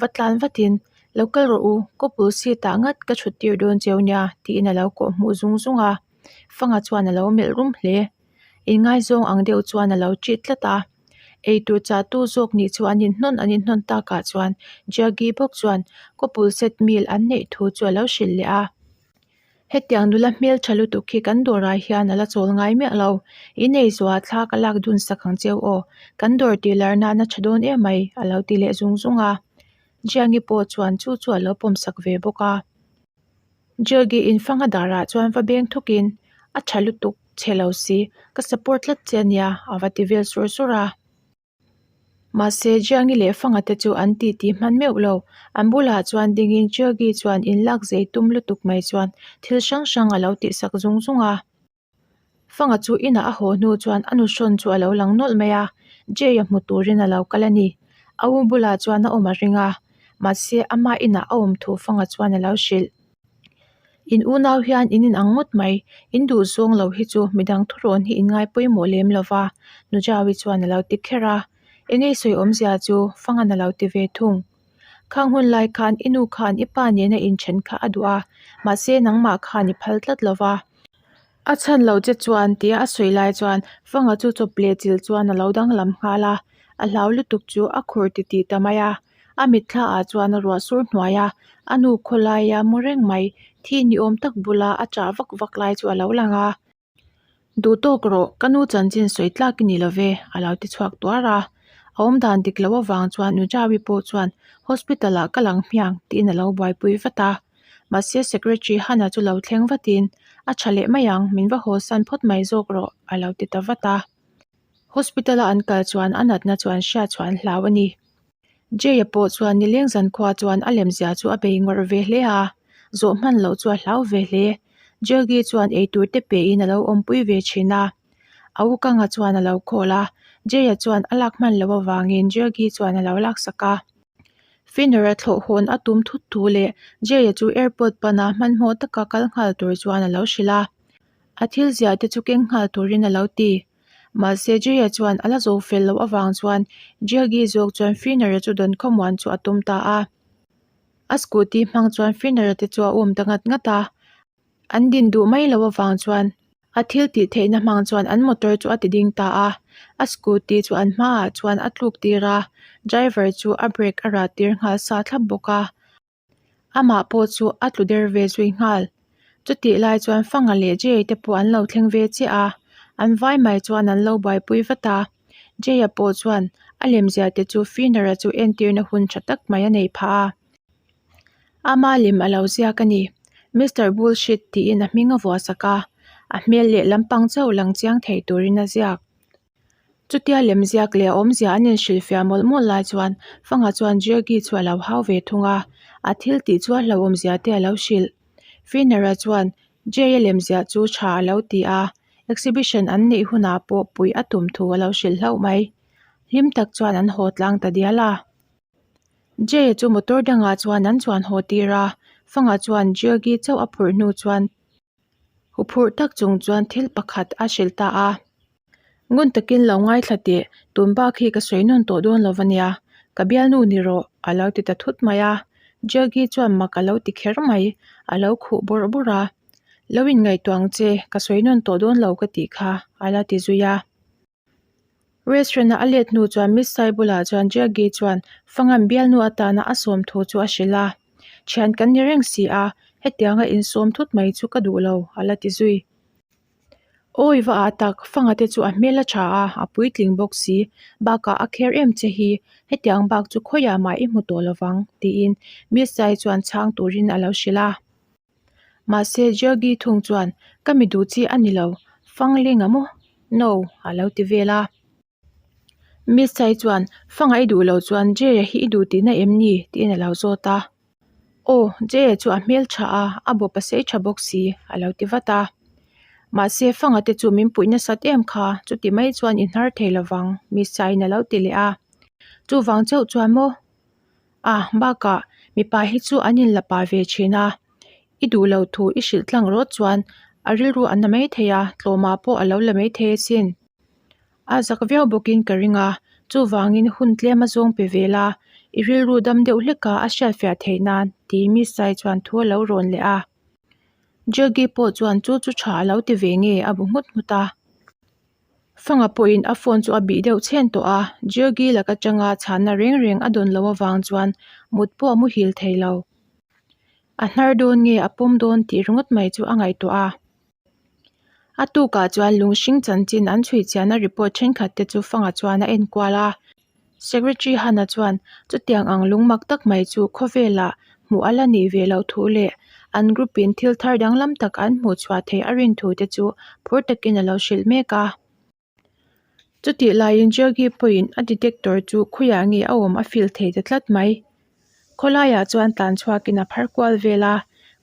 Va tlan vatin, Lo kal rawh u, couple seat ah ngat ka thut tir dawn cheu nia, tiin a lo kawh hmuh zung zung a. Fanga chuan a lo melh rum hle. Inngaizawng ang deuh chuan a lo ṭit tlat a. Eitur chahtu zawk nih chu an inhnawn an inhnawn takah chuan Jaggi bawk chuan couple set meal an neih thu chu a lo hrilh leh a. Hetiang nula hmeltha lutuk hi kan dawrah hian a la chawl ngai miah lo. In eizuah thla ka lak dun sak ang cheu aw. Kan dawr tih lar nan a tha dawn em mai, a lo ti leh zung zung a. Jiangi pawh chuan chu chu a lo pawm sak ve bawk a. Jiogi infanga darah chuan va beng thukin, A tha lutuk, chhe lo si, ka support tlat che a nia, a va ti vel sur sur a. Mahse, Jiangi leh Fanga te chu an titi hman meuh lo. An bulah chuan dingin Jiagi chuan inlak zei tum lutuk mai chuan thil hrang hrang a lo tihsak zung zung a. Fanga chu inah a haw hnu chuan a nuhrawn chu a lo lang nawlh mai a, Jay-a hmu turin a lo kal a ni. A u bulah chuan a awm a ring a, mahse ama inah a awm thu Fanga chuan a lo hrilh. In unau hian in inang ngawt mai, in duh zawng lo hi chu midang thurawn hi in ngai pawimawh lem lo va, Nujawi chuan a lo ti kher a. Eng ei sawi awmzia chu Fangan a lo ti ve thung. Khang hun lai khan i nu khan i pa nena inthen kha a duh a, mahse nangmah khan i phal tlat lo va. A chhan lo che chuan tia a sawi lai chuan Fanga chu chawp leh chil chuan a lo danglam nghal a, a hlau lutuk chu a khur titih ta mai a. A mitthla ah chuan a ruah sur hnuai a, a nu khawlaia mu reng mai thi ni awm tak bula a chah vak vak lai chu a lo lang a. Duh tawk rawh, ka nu chanchin sawi tlak i ni lo ve, a lo ti chhuak tuar a. A awm dan dik loh avang chuan Nujawi pawh chuan hospital ah ka lang hmiang tiin a lo buaipui vat a. Mahse secretary Hana chu lo thleng vatin, A tha leh mai ang, min va haw san phawt mai zawk rawh, a lo ti ta vat a. Hospital a an kal chuan a natna chu an hriat chhuah an hlau a ni. Jay-a pawh chuan nileng zankhua chuan a lemzia chu a bei ngawrh ve hle a, zawh hman loh chu a hlau ve hle. Jaggi chuan eitur te pein a lo awmpui ve thin a. A u Kanga chuan a lo call a, Jay-a chuan a lak hman loh avangin Jaggi chuan a lo laksak a. Finner-a thlawh hawn a tum thut thu leh Jay-a chu airport pana hmanhmawh taka kal nghal tur chuan a lo hrilh a. A thil ziah te chu keng nghal turin a lo ti. Mahse Jay-a chuan a la zo fel loh avang chuan Jaggi zawk chuan Finner-a chu dawn khawmuan chu a tum ta a. A scooty hmang chuan Finner-a te chu a um ta ngat ngat a. An din duh mai loh avang chuan a thil tih theihna hmang chuan an motor chu a ti ding ta a. A scooty chu an hmaah chuan a tluk tir a, driver chu a brake a rah tir nghal sa thlap bawk a. Amah pawh chu a tlu der ve zui nghal. Chutih lai chuan Fanga leh Jay te pawh an lo thleng ve chiah a, an vai mai chuan an lo buaipui vat a. Jay-a pawh chuan a lemzia te chu Finner-a chu entirna hun tha tak mai a nei phah a. Ama lem a lo ziak a ni. Mister Bullshit tiin a hming a vuah sak a, a hmel leh lampang chauh lang chiang thei turin a ziak. Chutia lemziak leh a awmzia an inhrilhfiah mawlh mawlh lai chuan Fanga chuan Jaggi chu a lo hau ve thung a, a thil tih chu a hlauhawmzia te a lo hrilh. Finner-a chuan Jay-a lemziah chu tha a lo ti a, exhibition an neih hunah pawh puih a tum thu a lo hrilh hlauh mai. Hlim tak chuan an haw tlang ta dial a. Jay-a chu motor dangah chuan an chuan haw tir a, Fanga chuan Jaggi chauh a phurh hnu chuan Huphurh tak chung chuan thil pakhat a hrilh ta a. Ngun takin lo ngaithla teh, tun bak hi ka sawi nawn tawh dawn lo va nia, ka bialnu ni rawh, a lo ti ta thut mai a. Jaggi chuan mak a lo ti kher mai, a lo khuh bawrh bawrh a. Lo inngaihtuah ang che, ka sawi nawn tawh dawn lo ka tih kha, a la ti zui a. Restaurant-a a let hnu chuan Miss Sai bulah chuan Jaggi chuan Fangan bialnu atana a sawm thu chu a hrilh a. Thian kan ni reng si a, hetianga insawm thut mai chu ka duh lo, a la ti zui. Awi va ah tak, Fanga te chu a hmel a tha a, a puitling bawk si. Bakah a kher em che hi, hetiang bak chu khawiah mah i hmu tawh lovang, tiin Miss Sai chuan chhang turin a lo hrilh a. Mahse Jaggi thung chuan, Ka mi duh chi a ni lo, fang ling a maw? No, a lo ti vel a. Miss Sai chuan, Fanga i duh lo chuan Jay-a hi i duh tihna em ni? tiin a lo zawt a. Aw, Jay-a chu a hmel tha a, a bawp a sei tha bawk si, a lo ti vat a. Mahse fanga te chu min puih nasat em kha, chuti mai chuan i hnar thei lovang, Miss Saiin a lo ti leh a. Chuvang chauh chuan maw? A, bakah mipa hi chu an inla pa ve thin a, i duh lo thu i hrilh tlang rawt chuan a rilru a na mai thei a, tlawmah pawh a lo la mai thei asin. A zak viau bawkin ka ring a, chuvangin hun tlem a zawng pe ve la, i rilru dam deuh hlek a a hriatfiah theih nan tih Miss Sai chuan thu a lo rawn leh a. Jaggi pawh chuan chu chu tha a lo ti ve nge a bu nghut nghut a. Fanga pawhin a phone chu a bih deuh chhen tawh a, Jaggi lak atanga chhanna reng reng a dawn loh avang chuan mut pawh a muhil thei lo. A hnar dawn nge a pawm dawn tih ringawt mai chu a ngaihtuah a. A tukah chuan lung hring chanchin an chhui chiahna report thenkhat te chu Fanga chuan a enkual a. Secretary Hana chuan chutiang ang lung mak tak mai chu khawvelah hmuh a la nih ve loh thu leh an group in thil thar danglam tak an hmuh chhuah theih a rin thu te chu phur takin a lo hrilh mek a. Chutih laiin Jaggi pawhin a detector chu khawiah nge a awm a feel thei ta tlat mai. Khawlaiah chuan tlan chhuakin a phar kual vel a,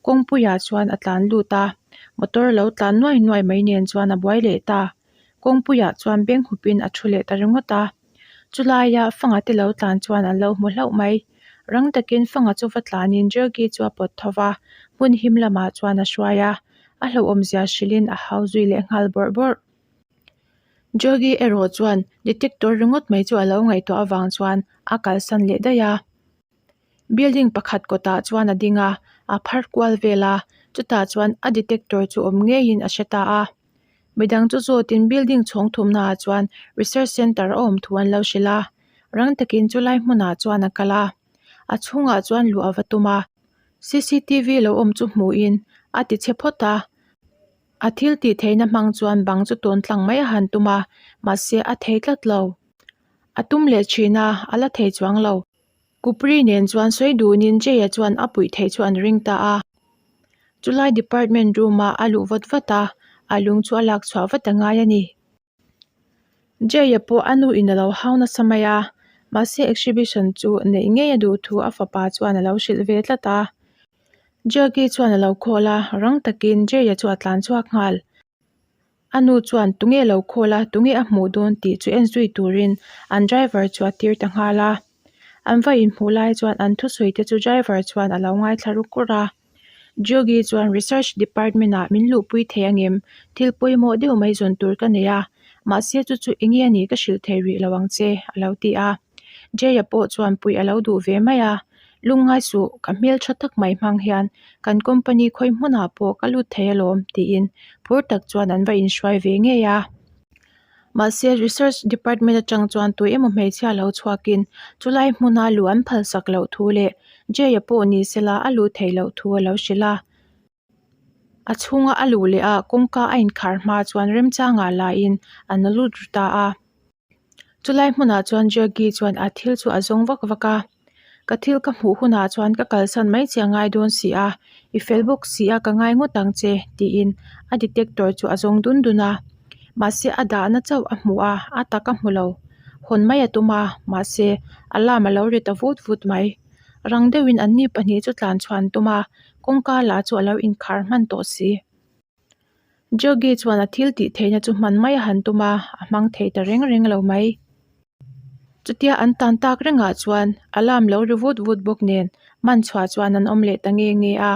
kawngpuiah chuan a tlan lut a, motor lo tlan nuai nuai mai nen chuan a buai leh ta. Kawngpuiah chuan beng hupin a thu leh ta ringawt a. Chulaia fanga te lo tlan chuan an lo hmu hlauh mai. Rang takin fanga chu va tlanin Jaggi chu a pawt tho va, hmun him lamah chuan a hruai a, a hlauhawmzia hrilhin a hau zui leh nghal bawrh bawrh. Joggi erawh chuan detector ringawt mai chu a lo ngaihtuah avang chuan a kalsan leh daih a. Building pakhat kawtah chuan a ding a, a phar kual vel a, chutah chuan a detector chu awm ngeiin a hre ta a. Midang chu zawtin building chhawng thumna ah chuan research center a awm thu an lo hrilh a, rang takin chulai hmunah chuan a kal a, a chhungah chuan luh a va tum a, cctv lo awm chu hmuhin a ti chhe phawt a. A thil tih theihna hmang chuan bang chu tawn tlang mai a han tum a, mahse a thei tlat lo. A tum leh thin a, a la thei chuang lo. Kupri nen chuan sawi dunin Jay-a chuan a puih theih chu an ring ta a. Chulai department room-ah a luh vat vat a, a lung chu a lak chhuah vat a ngai a ni. Jay-a pawh a nu in a lo hau nasa mai a, mahse exhibition chu neih ngei a duh thu a fapa chuan a lo hrilh ve tlat a. Jackie chuan a lo call a, rang takin Jay-a chu a tlan chhuak nghal. A nu chuan tunge lo call a, tunge a hmuh dawn tih chu en zui turin an driver chu a tir ta nghal a. An va inhmuh lai chuan an thusawi te chu driver chuan a lo ngaithla ruk kur a. Jogi chuan research department ah min luhpui thei angem? Thil pawimawh deuh mai zawn tur ka nei a, mahse chu chu enge a nih ka hrilh thei rih lo ang che a lo ti a. Jay-a pawh chuan puih a lo duh ve mai a, Lungngai suh, ka hmeltha tak mai hmang hian kan company khawi hmunah pawh ka lut thei alawm tiin phur tak chuan an va inhruai ve ngei a. Mahse research department atang chuan tui emaw hmeichhia lo chhuakin chulai hmuna luh an phalsak loh thu leh Jay-a pawh ni sela a luh theih loh thu a lo hrilh a. A chhunga a luh leh a kawngka a inkhar hma chuan remchangah lain an la lut ru ta a. Chulai hmunah chuan Jaggi chuan a thil chu a zawng vak vak a, Ka thil ka hmuh hunah chuan ka kalsan mai che a ngai dawn si a, i fel bawk si a ka ngai ngawt ang che tiin a detector chu a zawng dun dun a. Mahse a dahna chauh a hmu a, a tak a hmu lo. Hawn mai a tum a, mahse alarm a lo ri ta vut vut mai. Rang deuhin anni pahnih chu tlan chhuah an tum a, kawngka lah chu a lo inkhar hman tawh si. Joggi chuan a thil tih theihna chu hman mai a han tum a, a hmang thei ta reng reng lo mai. Chutia an tan tak rengah chuan alarm lo ri vut vut bawk nen man chhuah chuan an awm leh ta nge nge a.